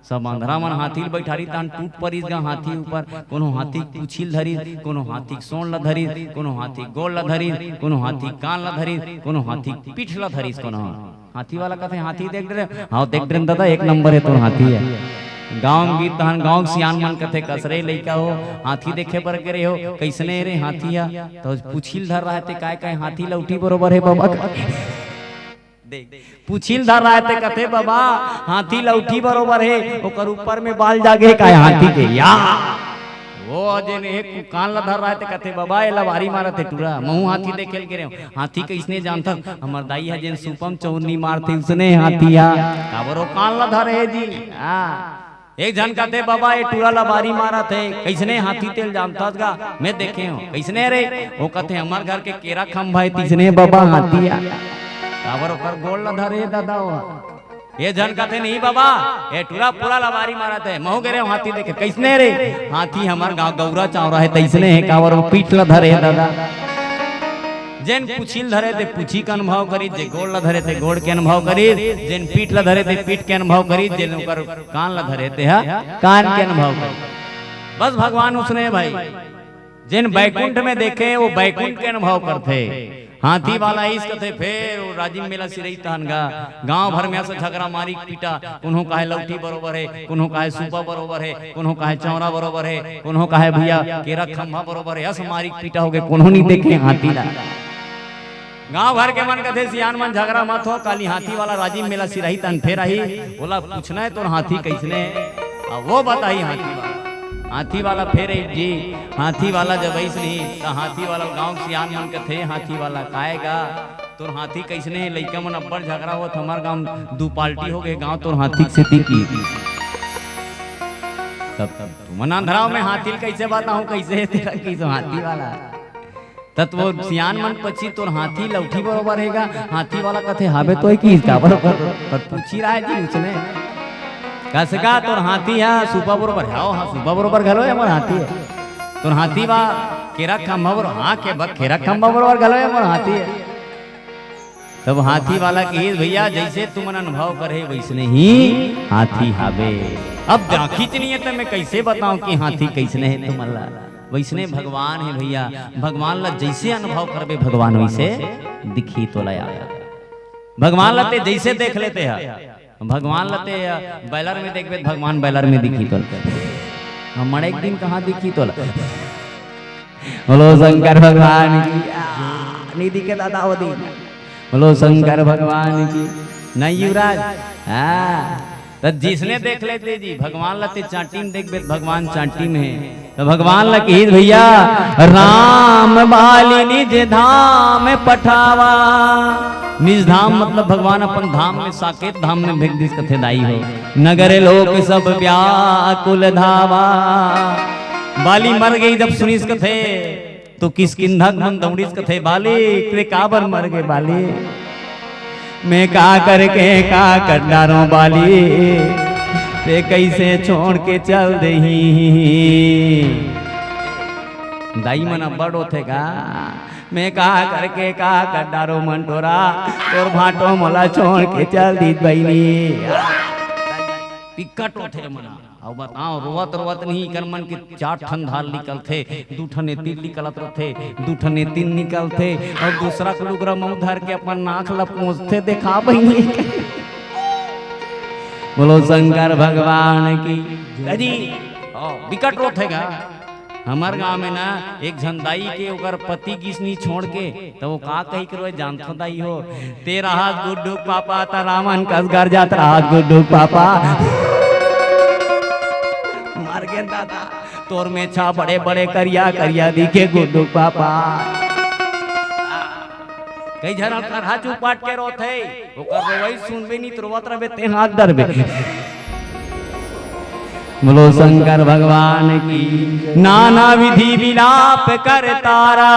सब अंधरा मन हाथी ल बइठारिस, तहन टूट परिस गा हाथी ऊपर। कोनो हाथी के पूछी ल धरिस, कोनो हाथी के सोंड़ ल धरिस, कोनो हाथी के गोड़ ल धरिस, कोनो हाथी के कान ल धरिस, कोनो हाथी के पीठ ल धरिस, कोनो हाथी वाला कथे, "हाथी देख डरे?" "हाँ, देख डरे दादा, एक नंबर हे तोर हाथी हे।" गांव गीत तहन गांव के सियान मन कथे, "कसरे लइका हो, हाथी देखे बर गे रहे हो, कइसने रे हाथी ह?" त पूछी ल धर रहा हे ते, "काय काय हाथी लउठी बरोबर हे बाबा?" देख, पूछी ल धर रहा हे ते कथे, "बाबा, हाथी लउठी बरोबर हे, ओकर ऊपर में बाल जागे हे काय हाथी के?" या ओ जेन एक कान ला धर रहा हे ते कथे, "बाबा, ए लबारी मारत हे टूरा, महूं हाथी देखे ल गे रेहेंव।" हाथी कइसने जानथस? हमर दाई ह जेन सूपा म चौरनी मारथे, उसने हाथी ह। काबर ओ कान ला धरे हे जी। हाँ। एक झन कथे, "बाबा, ए टूरा लबारी मारत हे।" "कइसने हाथी तेल जानथस गा?" "मैं देखे हंव।" "कइसने रे?" "ओ कथे, हमर घर के केरा खंभा हे, तइसने बाबा हाथी ह।" काबर ओकर गोड़ ला धरे हे दादा ओ। ए झन कथे, "नहीं बाबा, ए टूरा पूरा लबारी मारत हे, महूं गे रेहेंव हाथी देखे।" "कइसने रे?" "हाथी हमर गांव गौरा चांवरा हे, तइसने हे।" काबर ओ पीठ ला धरे हे दादा। जेन पूछी ल धरे ते पूछी के अनुभव करिस, जे गोड़ ला धरे ते गोड़ के अनुभव करिस, जेन पीठ ला धरे ते पीठ के अनुभव करिस, जेन ओकर कान ला धरे ते ह कान के अनुभव करिस। बस भगवान उसने हे भाई। जेन बैकुंठ में देखे, ओ बैकुंठ के अनुभव करथे। हाथी वाला अइस कथे, फेर ओ राजिम मेला सिरई तहन गा, गांव भर में अस झगरा मारी पीटा, कोनो कहे लौठी बरोबर हे, कोनो कहे सूपा बरोबर हे, कोनो कहे चौरा बरोबर हे, कोनो कहे भैया केरा खंभा बरोबर हे, अस मारी पीटा होगे, कोनो नहीं देखे हाथी ला। गांव भर के मन कथे, "सियान मन झगरा मत हो, काली हाथी वाला राजिम मेला सिरई तहन फेर आही, ओला पूछना हे तोर हाथी कइसने हे, अउ ओ बताही हाथी वाला।" हाथी वाला फेर अइस जी, हाथी वाला जब अइस नहीं, त हाथी वाला गांव के सियान मन कथे, "हाथी वाला काय गा, तोर हाथी कइसने हे? लइका मन अब्बड़ झगरा होत, हमर गांव दू पार्टी होगे, गांव तोर हाथी के सेती की।" तब, तब तुमन अंधराव में हाथी ल कइसे बताहूं, कइसे हे तेरा, कइसे हाथी वाला। त ओ सियान मन पूछिस, "तोर हाथी लौठी बरोबर हे गा?" हाथी वाला कथे, "हाबे तो हे कि काबर कर, कर पूछी रहा हे जी उसने।" कस गा, "तोर हाथी ह सूपा बरोबर हे?" "हां, हां, सूपा बरोबर घलो हे मोर हाथी ह।" "तोर हाथी बा केरा खंभा बरोबर?" "हां, के बा केरा खंभा बरोबर घलो हे मोर हाथी ह।" तब हाथी वाला कहिस, "भैया, जइसे तुमन अनुभव करे वइसने ही हाथी हाबे। अब दाखिच नहीं हे त मैं कइसे बताहूं कि हाथी कइसने हे तुमन ला।" वइसने भगवान हे भैया, भगवान ला जइसे अनुभव करबे भगवान वइसे दिखही तोला यार। भगवान ला ते जइसे देख ले ते ह, भगवान ला ते बैलर में देखबे त भगवान बैलर में दिखही तोला। हमर एक दिन कहां दिखही तोला? बोलो शंकर भगवान की। आ, नहीं दिखे दादा ओ दिन। बोलो शंकर भगवान की। नहीं युवराज। हां। त जइसने देख ले ते जी, भगवान ला ते चांटी में देखबे त भगवान चांटी में हे। त भगवान ला कहिस, "भैया, राम बाली निज धाम पठावा।" निज धाम मतलब भगवान अपन धाम में, साकेत धाम में भेज दिस कथे दाई हो। "नगर लोक सब व्याकुल धावा।" बाली मर गे जब सुनिस कथे, तो किष्किंधा के मन दौड़िस कथे, "बाली, ते काबर मर गे बाली? मैं का करके का कर डारों बाली, ते कइसे छोड़ के चल देही?" दाई मन अब्बड़ रोथे गा, "मैं का करके का कर डारों मंटोरा, तोर भांटो मोला छोड़ के चल दीस बहिनी।" बिकट रोथे मन। अउ बताओ, रोवत रोवत नहीं, एकर मन के चार ठन धार निकलथे, दू ठन ए तीर निकलत रथे, दू ठन ए तीर निकलथे, अउ दूसरा के लुगरा मुंह धर के अपन नाक ल पोंछथे, "देखा बहिनी।" बोलो शंकर भगवान की। अजी, ओ, बिकट रोथे गा। हमर गांव में ना एक झन दाई के ओकर पति गिस नी छोड़ के, त ओ का कहि के रोय जानथो दाई हो? "ते रहस गुड्डू के पापा, त रावन कस गरजत रहस गुड्डू के पापा।" मर गे दादा, तोर मेछा बड़े बड़े करिया करिया दिखे गुड्डू के पापा। कई झन करहा चुपाट के रोथे, ओकर रोवई सुनबे नी त रोवत रहिबे, तेन हाथ धरबे। बोलो शंकर भगवान की। नाना विधि विलाप कर तारा।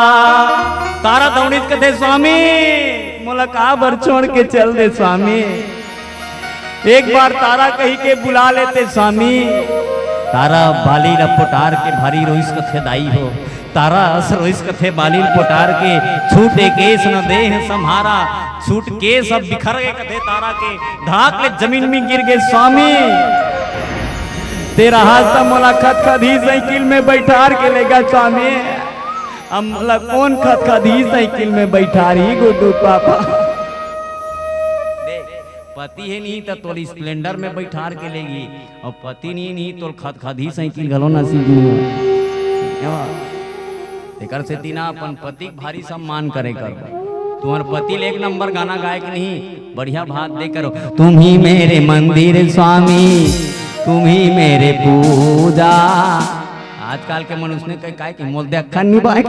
तारा दौड़िस कथे, "स्वामी, मोला काबर छोड़ के चल दे स्वामी?" एक बार तारा कहि के बुला लेते स्वामी। तारा बाली ल पोटार के भारी रोइस कथे दाई हो। तारा अस रोइस कथे बाली ल पोटार के, "छूटे केस न देह संहारा।" छूट केस अब बिखर गे कथे तारा के, धाक ले जमीन में गिर गे, "स्वामी, ते रहस त मोला खदखदी साइकिल में बैठार के लेगा स्वामी, अब मोला कोन खदखदी साइकिल में बैठारही गुड्डू पापा?" देख, पति हे नहीं त तोला स्प्लेंडर में बैठार के लेगी, अउ पति नहीं, नहीं तोला खदखदी साइकिल घलो नसीब नहीं हे। तेकर सेती ना अपन पति के भारी सम्मान करे कर। तुम्हर पति ले एक नंबर गाना गाए के नहीं, बढ़िया भात दे करो। "तुम ही मेरे मंदिर स्वामी, तुम ही मेरे पूजा।" आजकल के मन उसने कहे, काय कि मोल दे अक्खन निभाए।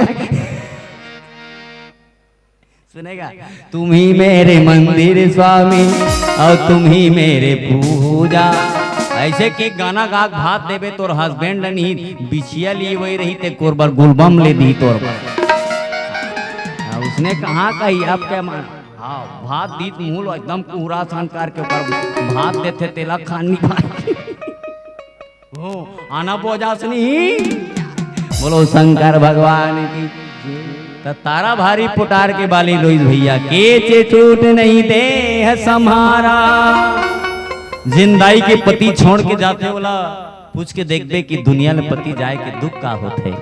सुनेगा, तुम ही मेरे मंदिर स्वामी और तुम ही मेरे पूजा। ऐसे कि गाना गा के भात देबे, तोर हस्बैंड नहीं, बिछिया लिए वही रही, ते कोर बर गुलबम ले दी तोर बर। हाँ, उसने कहा कही, अब क्या मान? हाँ, भात दीत मूल एकदम पूरा सान करके ओकर भात देथे, तेला खान नहीं पाए। हो, आना बोजास नहीं। बोलो शंकर भगवान की। त तारा भारी पुटार के बाली रोइस भैया, के चे चोट नहीं दे है सम्हारा। जिन दाई के पति छोड़ के जाथे, ओला पूछ के देखबे कि दुनिया ले पति जाए के दुख का होथे।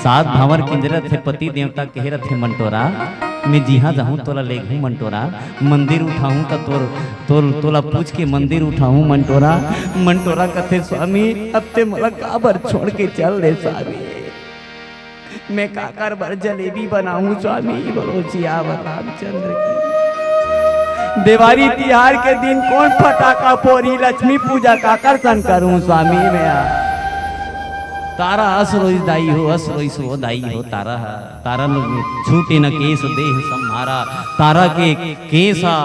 सात भांवर किंजरत हे पति देवता, कहे रथे मंटोरा, मैं जिहां जाहूं तोला लेगहूं मंटोरा, मंदिर उठाहूं त तोर, तोल, तोला पूछ के मंदिर उठाहूं मंटोरा। मंटोरा कथे, स्वामी, अब ते मोला काबर छोड़ के चल दे स्वामी, मैं काकर बर जलेबी बनाहूं स्वामी। बोलो सियावर रामचंद्र की। देवारी तिहार के दिन कोन फटाका फोरी, लक्ष्मी पूजा काकर सन करूं स्वामी मैं। तारा अस रोइस दाई हो, अस रोइस वो दाई हो, तारा ह। तारा लोग छूटे न केस देह सम्हारा। तारा के केस ह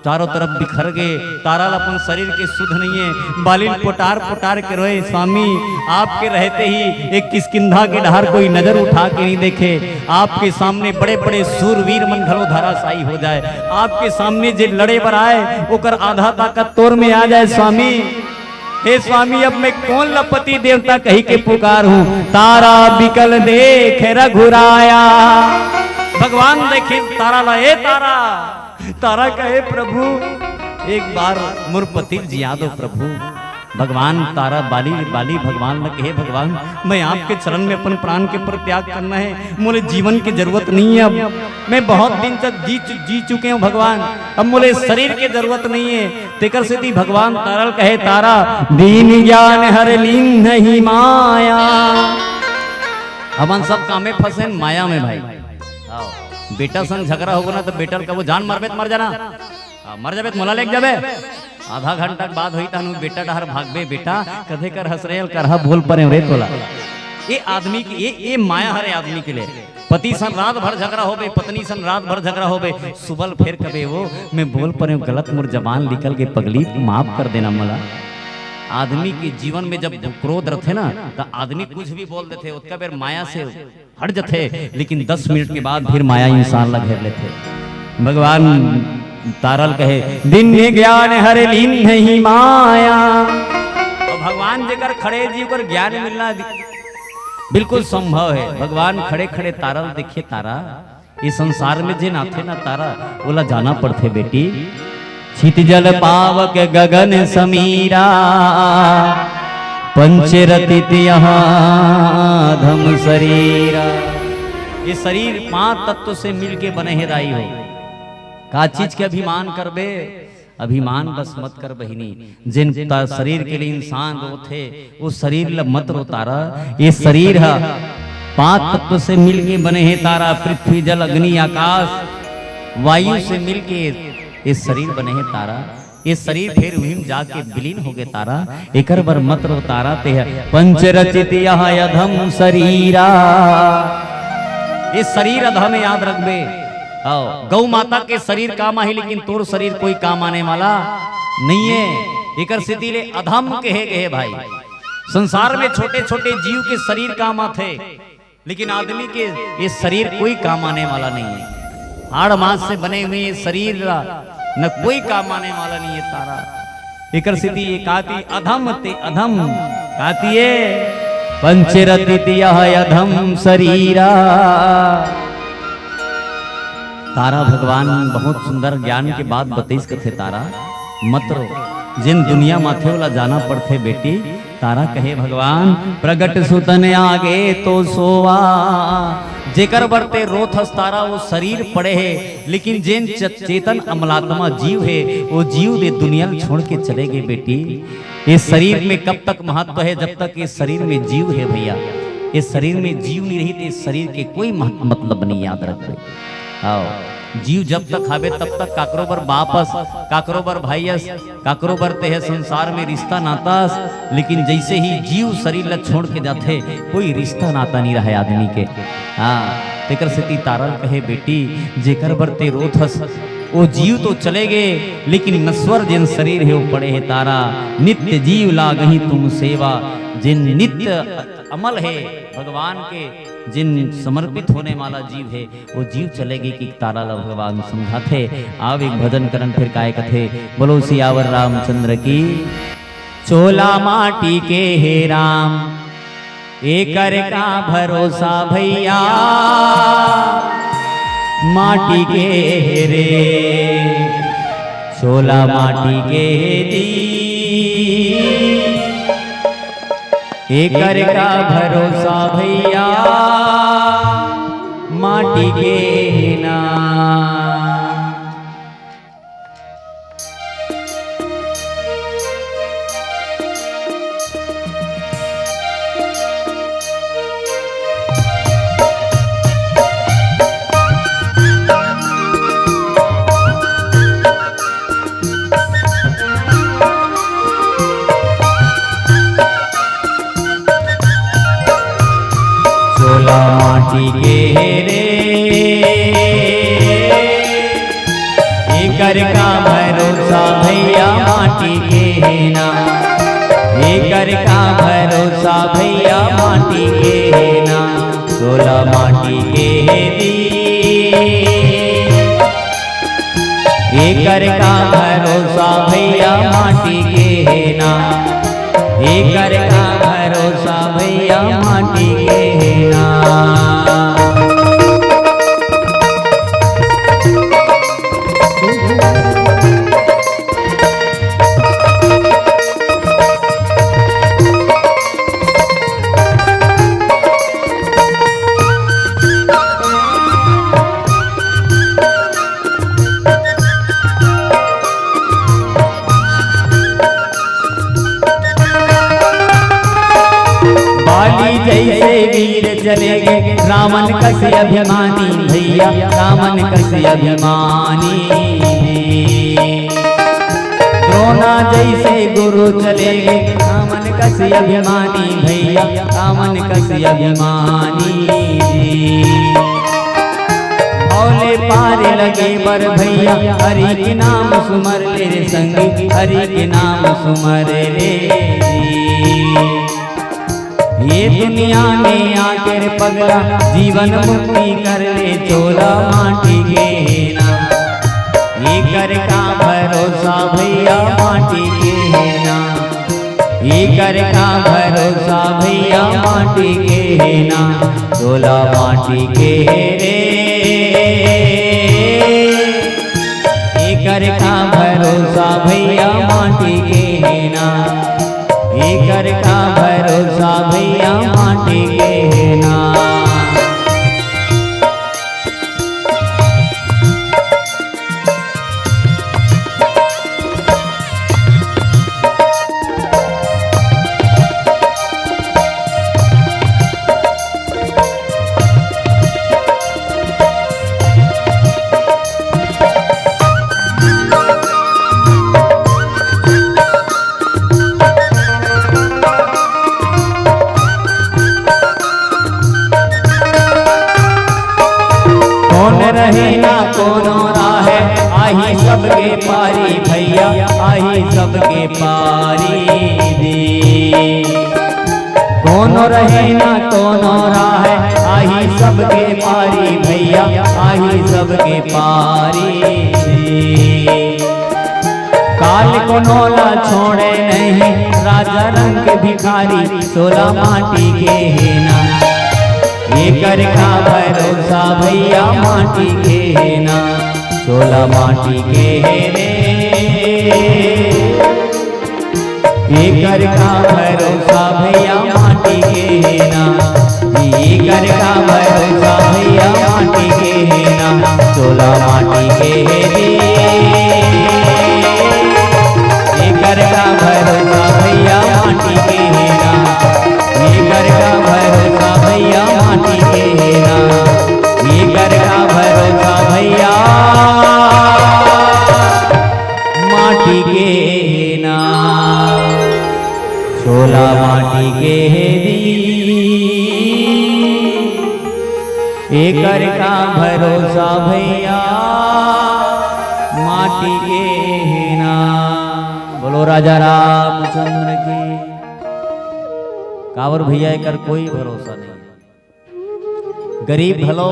चारों तरफ बिखर गे। तारा ल अपन शरीर के सुध नइये, बालिन पोटार पोटार के रोए, स्वामी, आपके रहते ही एक किष्किंधा के डहर कोई नजर उठा के नहीं देखे। आपके सामने बड़े बड़े सूरवीर मन घलो धराशायी हो जाए। आपके सामने जे लड़े बर आए, ओकर आधा ताकत तोर में आ जाए स्वामी। हे स्वामी, अब मैं कोन ल पति देवता कही के पुकार हूं? तारा बिकल देख रघुराया। भगवान देखे तारा ला, ए तारा, तारा कहे, प्रभु, एक बार मोर पति ल जिया दो प्रभु। भगवान तारा बाली, बाली भगवान ल कहे, भगवान, मैं आपके चरण में अपन प्राण के परित्याग करना है, मोले जीवन की जरूरत नहीं है। अब मैं बहुत दिन तक जी चु-, जी चुके हूं भगवान, अब मोले शरीर के जरूरत नहीं है। तेकर सेती भगवान तारा ल कहे, तारा दीन ज्ञान हर लीन नहीं माया। हमन सब कामे फंसे माया में भाई। आओ, बेटा संग झगड़ा होगो ना त बेटा ल कबो जान मरबे त मर जाना। आ, मर जाबे त मोला लेके जाबे। आधा घंटा के बाद होई तहन बेटा डहर भागबे, बेटा कथे कर हंस रहे करहा बोल परे रे तोला। ये आदमी की, ये, ये माया हरे आदमी के लिए। पति सन रात भर झगड़ा होबे, पत्नी सन रात भर झगड़ा होबे, सुबह ल फेर कबे वो, मैं बोल परे हूं गलत, मोर जबान निकल के पगली, माफ कर देना मोला। आदमी के जीवन में जब क्रोध रथे ना, त आदमी कुछ भी बोल देथे, ओतका बेर माया से हट जथे, लेकिन दस मिनट के बाद फिर माया इंसान ला घेर लेथे। भगवान तारा ल कहे, दीन ज्ञान हर लीन नहीं माया। तो भगवान जेकर खड़े जी ओकर ज्ञान मिलना दि-, बिल्कुल संभव है। भगवान खड़े खड़े तारा ल देखे, तारा, ये संसार में जेन आथे ना तारा, ओला जाना पड़थे बेटी। छित जल पावक गगन समीरा, पंच रतित यहां धम शरीरा। ये शरीर पांच तत्व से मिलके बने हे दाई हो। का चीज के अभिमान करबे? अभिमान बस मत कर बहिनी। जेन त-, शरीर के लिए इंसान रोथे, वो शरीर ल मत रो तारा। ये शरीर ह पांच तत्व से मिलके बने हे तारा, पृथ्वी, जल, अग्नि, आकाश, वायु से मिलके ये शरीर बने हे तारा। ये शरीर फिर उही म जाके विलीन हो गे तारा। एकर बर मत रो तारा, ते ह पंच रचित यह अधम शरीरा। ये शरीर अधम हे, याद रखबे। हव, गौ माता के शरीर काम आही, लेकिन तोर शरीर कोई काम आने वाला नहीं है। एकर सेती ले अधम कहे गए भाई। संसार में छोटे छोटे जीव के शरीर काम आथे, लेकिन आदमी के ये शरीर कोई काम आने वाला नहीं है। हाड़ मांस से बने हुए ये शरीर ला न कोई काम आने वाला नहीं है तारा। एकर सेती ये काती अधम ते अधम काती ये पंचरति यह अधम शरीरा। तारा भगवान बहुत सुंदर ज्ञान के बात बतईस कथे तारा, मत रो, जिन दुनिया माथे वाला जाना पड़थे बेटी। तारा कहे भगवान, प्रगट सुतन आगे तो सोवा। जेकर बर ते रोथस तारा, वो शरीर पड़े हे, लेकिन जेन च-, चेतन अमलात्मा जीव हे, वो जीव दे दुनिया ल छोड़ के चले गए बेटी। ये शरीर में कब तक महत्व है? जब तक ये शरीर में जीव है भैया। ये शरीर में जीव नहीं रही तो इस शरीर के कोई मह-, मतलब नहीं, याद रखबे। आओ। जीव जब तक हावे तब तक काकरो बर बाप अस, काकरो बर भाई अस, काकरो बर तेह संसार में रिश्ता नाता अस, लेकिन जैसे ही जीव शरीर ला छोड़ के जाथे, कोई रिश्ता नाता नहीं रहे आदमी के। हाँ, तेकर सेती तारा ल कहे, "बेटी, जेकर बर ते रोत हस, वो जीव तो चले गए, लेकिन नश्वर जेन शरीर हे, वो पड़े हे तारा। नित्य जीव लागही तुम सेवा।" जेन नित्य अमल हे भगवान के, जेन समर्पित होने वाला जीव हे, वो जीव चले गे कि तारा ला भगवान समझाथे। आव एक भजन करन फिर काय कथे, बोलो सियावर रामचंद्र की। चोला माटी के हे राम, एकर का भरोसा भैया, माटी के हे रे, चोला माटी के हे दी। एकर का भरोसा भैया, माटी के हे ना। चोला माटी के हे रे, एकर का भरोसा भैया, माटी के हे ना। एकर का भरोसा भैया, माटी के हे ना। चोला माटी के हे दी। एकर का भरोसा भैया, माटी के हे ना। एकर का भरोसा भैया, माटी के हे ना। बाली जैसे वीर चले गे, रावण कस अभिमानी भैया, रावण कस अभिमानी। द्रोणा जैसे गुरु चले गे, रावण कस अभिमानी भैया, रावण कस अभिमानी। भव ले पार लगे बर भैया, हरि के नाम सुमर ले रे संगी, हरि के नाम सुमर ले। ये दुनिया में आके रे पगला, जीवन मुक्ति कर ले, चोला माटी के हे ना। एकर का भरोसा भैया, माटी के हे ना। एकर का भरोसा भैया, माटी के हे ना, चोला माटी के हे रे। एकर का भरोसा भैया, माटी के हे ना। एकर का भरोसा भैया, माटी के हे ना। कोन रहे ना कोनो राहे, आही सबके पारी भैया, आही सबके पारी दी। कोनो रहे ना कोनो राहे, आही सबके पारी भैया, आही सबके पारी दी। काल कोनो ला छोड़े नहीं, राजा रंग भिखारी, चोला माटी के हे ना। एकर का भरोसा भैया, माटी के हे ना, चोला माटी के हे रे। एकर का भरोसा भैया, माटी के हे ना। एकर का भरोसा भैया, माटी के हे ना, चोला माटी के हे रे। एकर का भरोसा भैया, माटी के हे ना। एकर का भरोसा भैया, माटी के हे ना। एकर का भरोसा भैया, तोला माटी के हे दी, एकर का भरोसा भैया, माटी के हे ना। बोलो राजा रामचंद्र की। काबर भैया, एकर कोई भरोसा नहीं। गरीब घलो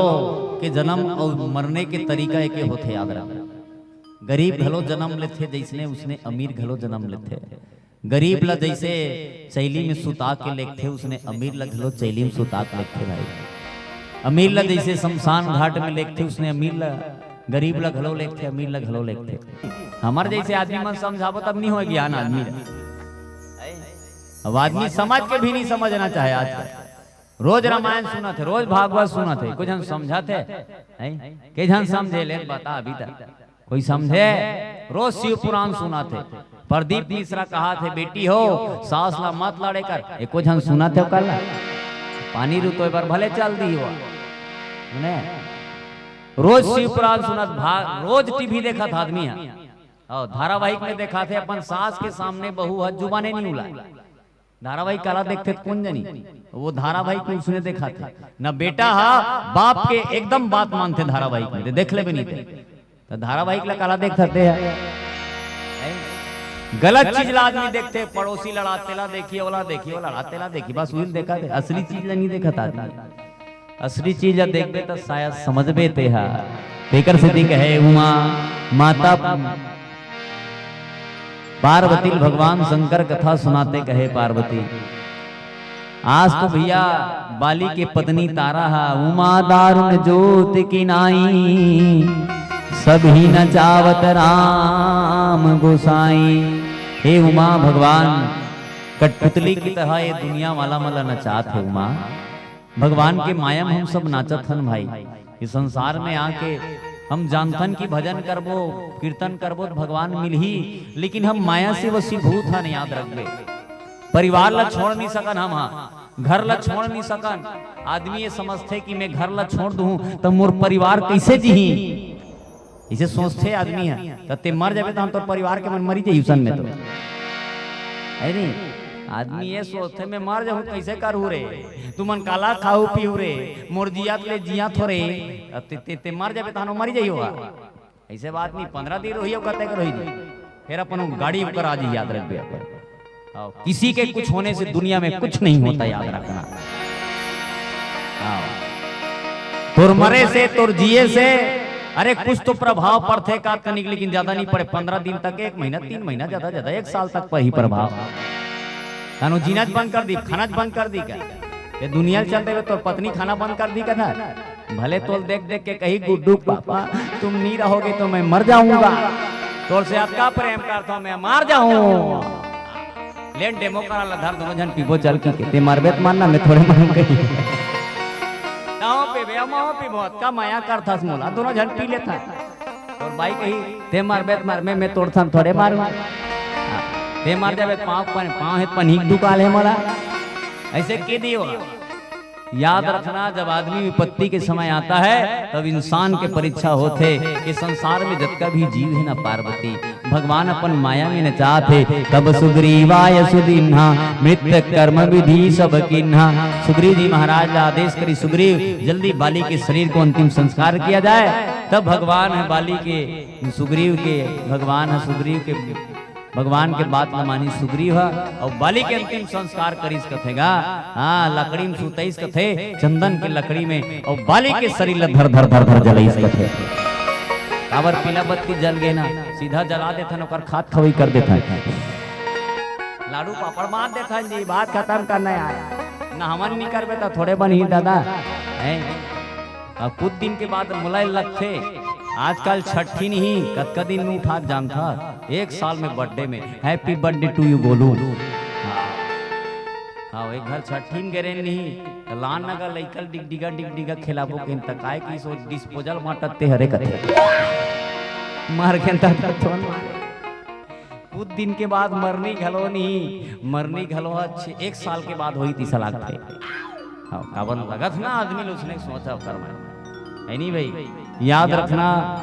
के जन्म अउ मरने के तरीका एके होथे, याद रख। गरीब घलो जन्म लेथे जइसने, उसने अमीर घलो जन्म लेथे। गरीब ला जइसे चैली में सुता के लेगथे, उसने अमीर ला घलो चैली में सुता के लेगथे भाई। अमीर ला जइसे शमशान घाट में लेगथे, उसने अमीर ला, गरीब ला घलो लेगथे, अमीर ला घलो लेगथे। हमर जइसे आदमी मन समझाबो तब नहीं होय ज्ञान आदमी ला। अब आदमी समझ के भी नहीं समझना चाहे आजकल। रोज रामायण सुनत हे, रोज भागवत सुनत हे, कुछ झन समझत हे, हैं? के झन समझे ले बता अभी तक? कोई समझे? रोज शिव पुराण सुनत हे। प्रदीप मिश्रा कहत हे, "बेटी हो, सास ला मत लड़े कर।" एको झन सुनत हे ओकर ला? पानी रुतोय बर भले चल दी हो। ने? रोज शिव पुराण सुनत, भाग, रोज टीवी देखत आदमी हे। अउ धारावाहिक में देखत हे, अपन सास के सामने बहू ह जुबाने नहीं उलाय। धारावाहिक काला देखथे त कोन जनी? वो धारावाहिक में उसने देखथे। न बेटा हा बाप के एकदम बात मानथे धारावाहिक में, देख लेबे नहीं ते। त धारावाहिक ला काला देखथे हा? गलत चीज ला आदमी देखथे, पड़ोसी लड़ाते ला देखी, ओला देखी, वो लड़ाते ला देखी, बस उही ला देखथे, असली चीज ला नहीं देखत आदमी। असली चीज ला देखबे त शायद समझबे तेहा। तेकर सेती कहे उमा माता पार्वती ल भगवान शंकर कथा सुनाते कहे, पार्वती, आज तो भैया बाली के पत्नी तारा हा, उमा दारुण ज्योत की नाई, सब ही नचावत राम गोसाई। हे उमा, भगवान कठपुतली की तरह ये दुनिया वाला मन ला नचात हे उमा। भगवान के माया में हम सब नाचत हन भाई। इस संसार में आके हम जानथन कि भजन करबो, कीर्तन करबो त भगवान मिलही, लेकिन हम माया से वशीभूत हन, याद रखबे। परिवार ला छोड़ नहीं सकन हम, हाँ, घर ला छोड़ नहीं सकन। आदमी ये समझथे कि मैं घर ला छोड़ दूं त मोर परिवार कैसे जीही? इसे सोचथे आदमी ह, त ते मर जाबे त हम तोर परिवार के मन मरी जाही उसन में तो। है नहीं? आदमी ये सोचथे, "मैं मर जाहूं, कैसे करहूं रे? तुमन काला खाहू पीहू रे? मोर जियत ले जियत हो रे।" अब ते, ते, ते मर जाबे त हम मरी जाही होगा। ऐसे बात नहीं, पंद्रह दिन रोही, कते के रोही नहीं। फिर अपन वो गाड़ी ऊपर आ जाही, याद रखबे अपन। आओ, किसी के कुछ होने से दुनिया में कुछ नहीं होता, याद रखना। आओ, तोर मरे से, तोर जिए से, अरे, कुछ तो प्रभाव पड़थे का तनिक, लेकिन ज्यादा नहीं पड़े। पंद्रह दिन तक, एक महीना, तीन महीना, ज्यादा, ज्यादा एक साल तक पड़ही प्रभाव। कानो जीनच बंद कर दी, खानच बंद कर दी का? ये दुनिया चल देवे, तोर पत्नी खाना बंद कर दी का ना? भले तोल देख देख के कही, "गुड्डू पापा, तुम नहीं रहोगे तो मैं मर जाऊंगा। तोर से अतका प्रेम करता हूं, मैं मर जाऊं।" ले डेमो करा ला धर, दोनों झन पीबो चल के। ते मरबे त मरना, मैं थोड़े मरूं कही। ताओ पीबे, माओ पीबो, अतका मया करथस मोला, दोनों झन पी लेथा। तोर बाई कही, "ते मरबे त मर, मैं, मैं तोर सन थोड़े मारूं।" हाँ, ते मर जाबे त पाँव पन-, पाँव हे पनही दुकाल हे मोला। ऐसे के दियो। याद रखना, जब आदमी विपत्ति के समय आता है, तब इंसान के परीक्षा होथे कि संसार में जतका भी जीव हे ना पार्वती, भगवान अपन माया में नचात हे। तब सुग्रीवाय सुदीन्हा मृत कर्म विधि सब कीन्हा। सुग्रीव जी महाराज ला आदेश करी, "सुग्रीव, जल्दी बाली के शरीर को अंतिम संस्कार किया जाए।" तब भगवान ह बाली के, सुग्रीव के, भगवान ह सुग्रीव के भगवान के बात ल मानी सुग्रीव ह, अउ बाली के अंतिम संस्कार करिस कथे गा। हाँ, लकड़ी में सुतइस कथे, चंदन के लकड़ी में, अउ बाली के शरीर ल धर धर धर धर जलइस कथे। काबर पीला बत्ती जल गे ना, सीधा जला देथन, ओकर खात खवई कर देथन। लाडू पापड़ बांट देथन जी, बात खतम करना यार। ना हमन नहीं करबे त थोड़े बनही दादा, हैं? अब कुछ दिन के बाद मोला लगथे, आजकल छठी नहीं, कतका दिन में उठात जानथा, एक साल में birthday में, "Happy birthday to you" बोलूं। हाँ, हाँ, एक घर छठी में गे रेहेन नहीं, त लान नगा लइका ल डिगडिगा, डिगडिगा खिलाबो केन त काय कि सो disposal बांटत ते हरे कथे। मार के अंदर थोन मारे। कुछ दिन के बाद मरनी घलो नहीं, मरनी घलो ह छे-, एक साल के बाद होही तिसा लागथे। हाँ, काबर लगत ना आदमी ल उसने सोचा कर मैं। है नहीं भाई? याद रखना,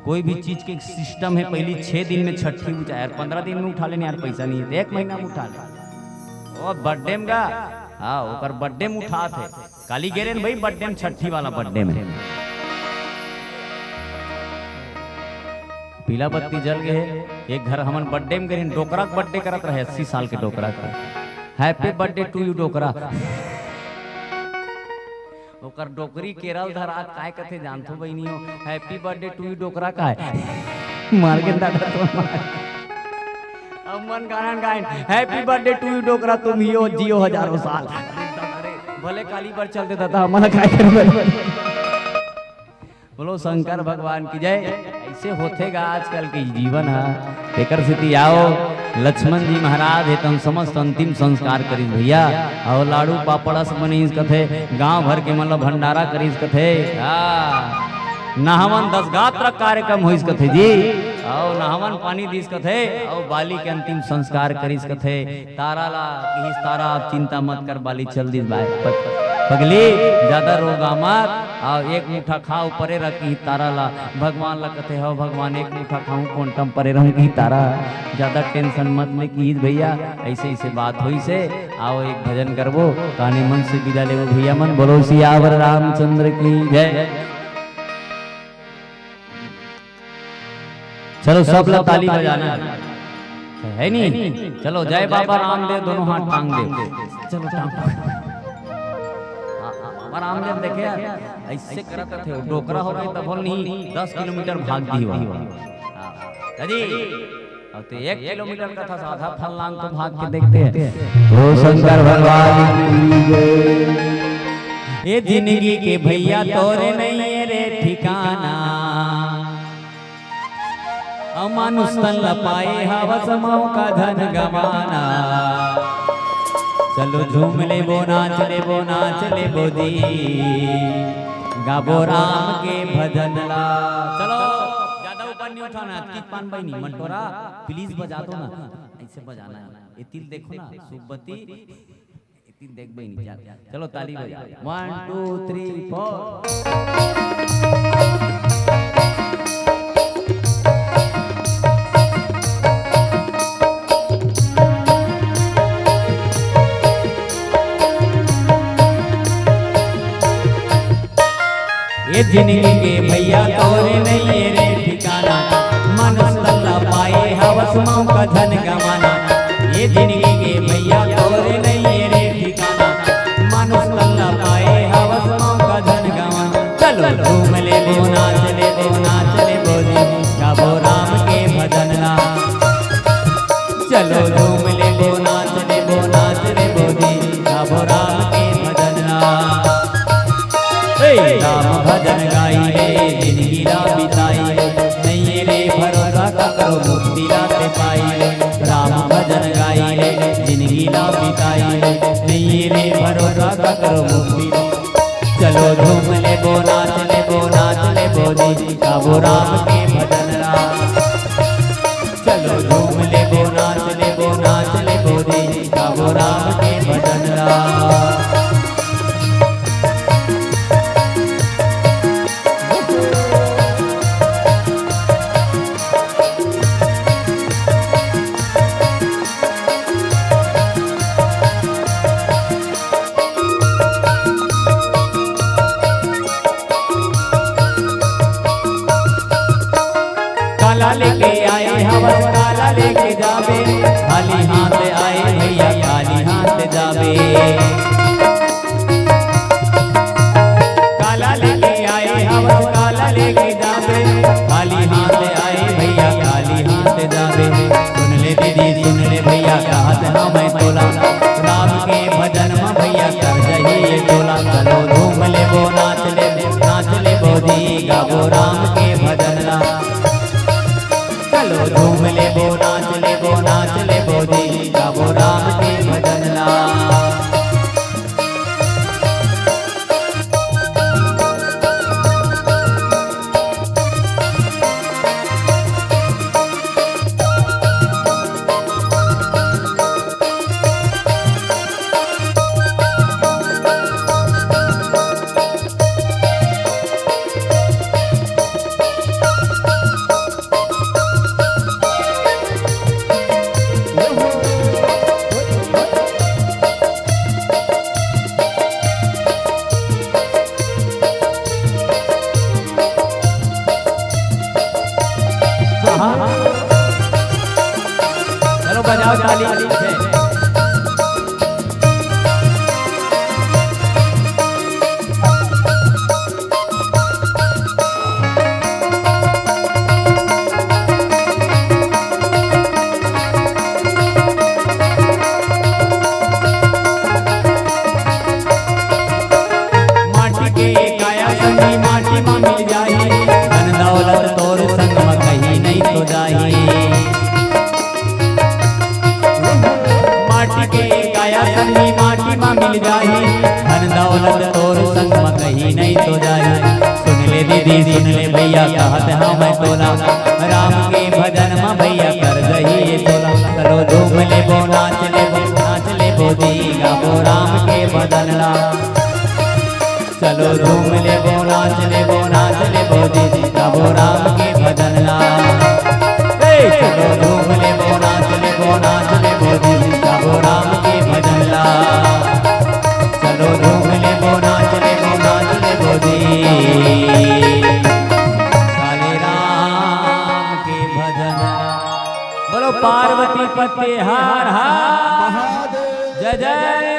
कोई भी चीज के system है, पहली छह दिन में छठी उठा, यार, पंद्रह दिन में उठा लेने, यार, पैसा नहीं है, तो एक महीना में उठा ले। ओ बर्थडे में गा, हाँ, ओकर बर्थडे में उठात हे। काली गे रेहेन भाई बर्थडे में, छट्ठी वाला बर्थडे में। पीला बत्ती जल गे हे। एक घर हमन बर्थडे में गे रेहेन, डोकरा के बर्थडे करत रहे, अस्सी साल के डोकरा के। Happy birthday to you डोकरा। ओकर डोकरी केरल धरा काय कथे जानथो बहिनी हो? Happy birthday to you डोकरा काय? मार के दादा तो मार। अब मन गाना again, Happy birthday to you डोकरा, तुम ही हो जियो हजारों साल। भले काली बर चल देता था, हमन काय करबे। बोलो शंकर भगवान की जय। ऐसे होथे गा आजकल के जीवन ह। तेकर सेती आओ, लक्ष्मण जी महाराज हे तन समस्त अंतिम संस्कार करिस भैया। अउ लाडू पापड़ अस बनिस कथे, गांव भर के मन ल भंडारा करिस कथे। हाँ, नहावन दस गात्र कार्यक्रम होइस कथे जी। अउ नहावन पानी दिस कथे, अउ बाली के अंतिम संस्कार करिस कथे। तारा ला किहिस तारा, "अब चिंता मत कर, बाली चल दिस बाय। पग-, पगली, जादा रोगा मत, अउ एक मुठा खा, ऊपरे रख," किहिस तारा ला। भगवान ला कथे, "हव भगवान, एक मुठा खाहूं, कोंटा म परे रहूं," किहिस तारा। जादा tension मत ले, किहिस भैया, ऐसे, ऐसे बात होइस हे। आओ एक भजन करबो, काने मन से विदा लेबो भैया मन। बोलो सियावर रामचंद्र की जय। चलो, सब ला ताली बजाना हे, हे नी? चलो, जय बाबा रामदेव, दोनों हाथ टांग दे। चलो, टांग। हाँ, हाँ, बाबा रामदेव देखे यार, ऐसे करत थे, डोकरा हो गए तब नहीं, दस किलोमीटर भाग दी हुआ। हाँ, दादी, अब तो एक किलोमीटर का था, आधा फरलांग तो भाग के देखते हैं। ओ शंकर भगवान की जय। ए जिंदगी के भैया तोरे नहीं है रे ठिकाना, अउ मानुष तन ल पाए हवस मौका धन गमाना। चलो झूम लेबो, नाच लेबो, नाच लेबो जी, गाबो राम के भजन ला। चलो, ज्यादा ऊपर नहीं उठाना, अतकी पान बाई नहीं, मंटोरा, please बजा दो ना, ऐसे बजाना है। ये तिल देखो ना, सुबती, ये तिल देख बाई नहीं, चल। चलो, ताली बजा। One, two, three, four। ये जिंदगी के भैया तोरे नहीं है रे ठिकाना, मानुष तन ल पाए हवस मौका धन गमाना। ये जिंदगी के भैया तोरे नहीं है रे ठिकाना, मानुष तन ल पाए हवस मौका धन गमाना। चलो झूम लेबो, नाच लेबो, नाच लेबो जी, गाबो राम के भजन ला। चलो झूम लेबो, नाच लेबो, नाच लेबो जी, गाबो राम के भजन ला। ए, राम भजन गाई ले, जिंदगी ला बिताई ले, नहीं रे भरोसा ककरो मुक्ति ला ते पाई ले। राम भजन गाई ले, जिंदगी ला बिताई ले, नहीं रे भरोसा ककरो मुक्ति ला। चलो झूम लेबो, नाच लेबो, नाच लेबो जी, गाबो राम के भजन ला। चलो झूम लेबो, नाच लेबो, नाच लेबो जी, गाबो राम के भजन ला। काला लेके आए हवस, काला लेके जाबे, खाली हाथ आए भैया, खाली हाथ जाबे। काला लेके आए हवस, काला लेके जाबे, खाली हाथ आए भैया, खाली हाथ जाबे। सुन ले दीदी, सुन ले भैया, कहत हंव मैं तोला, राम के भजन म भैया कर जही ये टोला। चलो झूम लेबो, नाच लेबो, नाच लेबो जी, गाबो राम के भजन ला। माटी मा मिल जाही, धन दौलत तोर संग मा कहीं नहीं तो जाही। सुन ले दीदी, सुन ले भैया, कहत हँव मैं तोला, राम के भजन मा भैया कर जही ये तोला। चलो झूम लेबो, नाच लेबो, नाच लेबो जी, गाबो राम के भजन ला। चलो झूम लेबो, नाच लेबो, नाच लेबो जी, गाबो राम के भजन ला। ए, चलो झूम लेबो, नाच लेबो, नाच लेबो जी, गाबो राम के भजन ला। चलो झूम लेबो, नाच लेबो, नाच लेबो जी। काले राम के भजन ला। बोलो पार्वती पति हर हर। जय जय।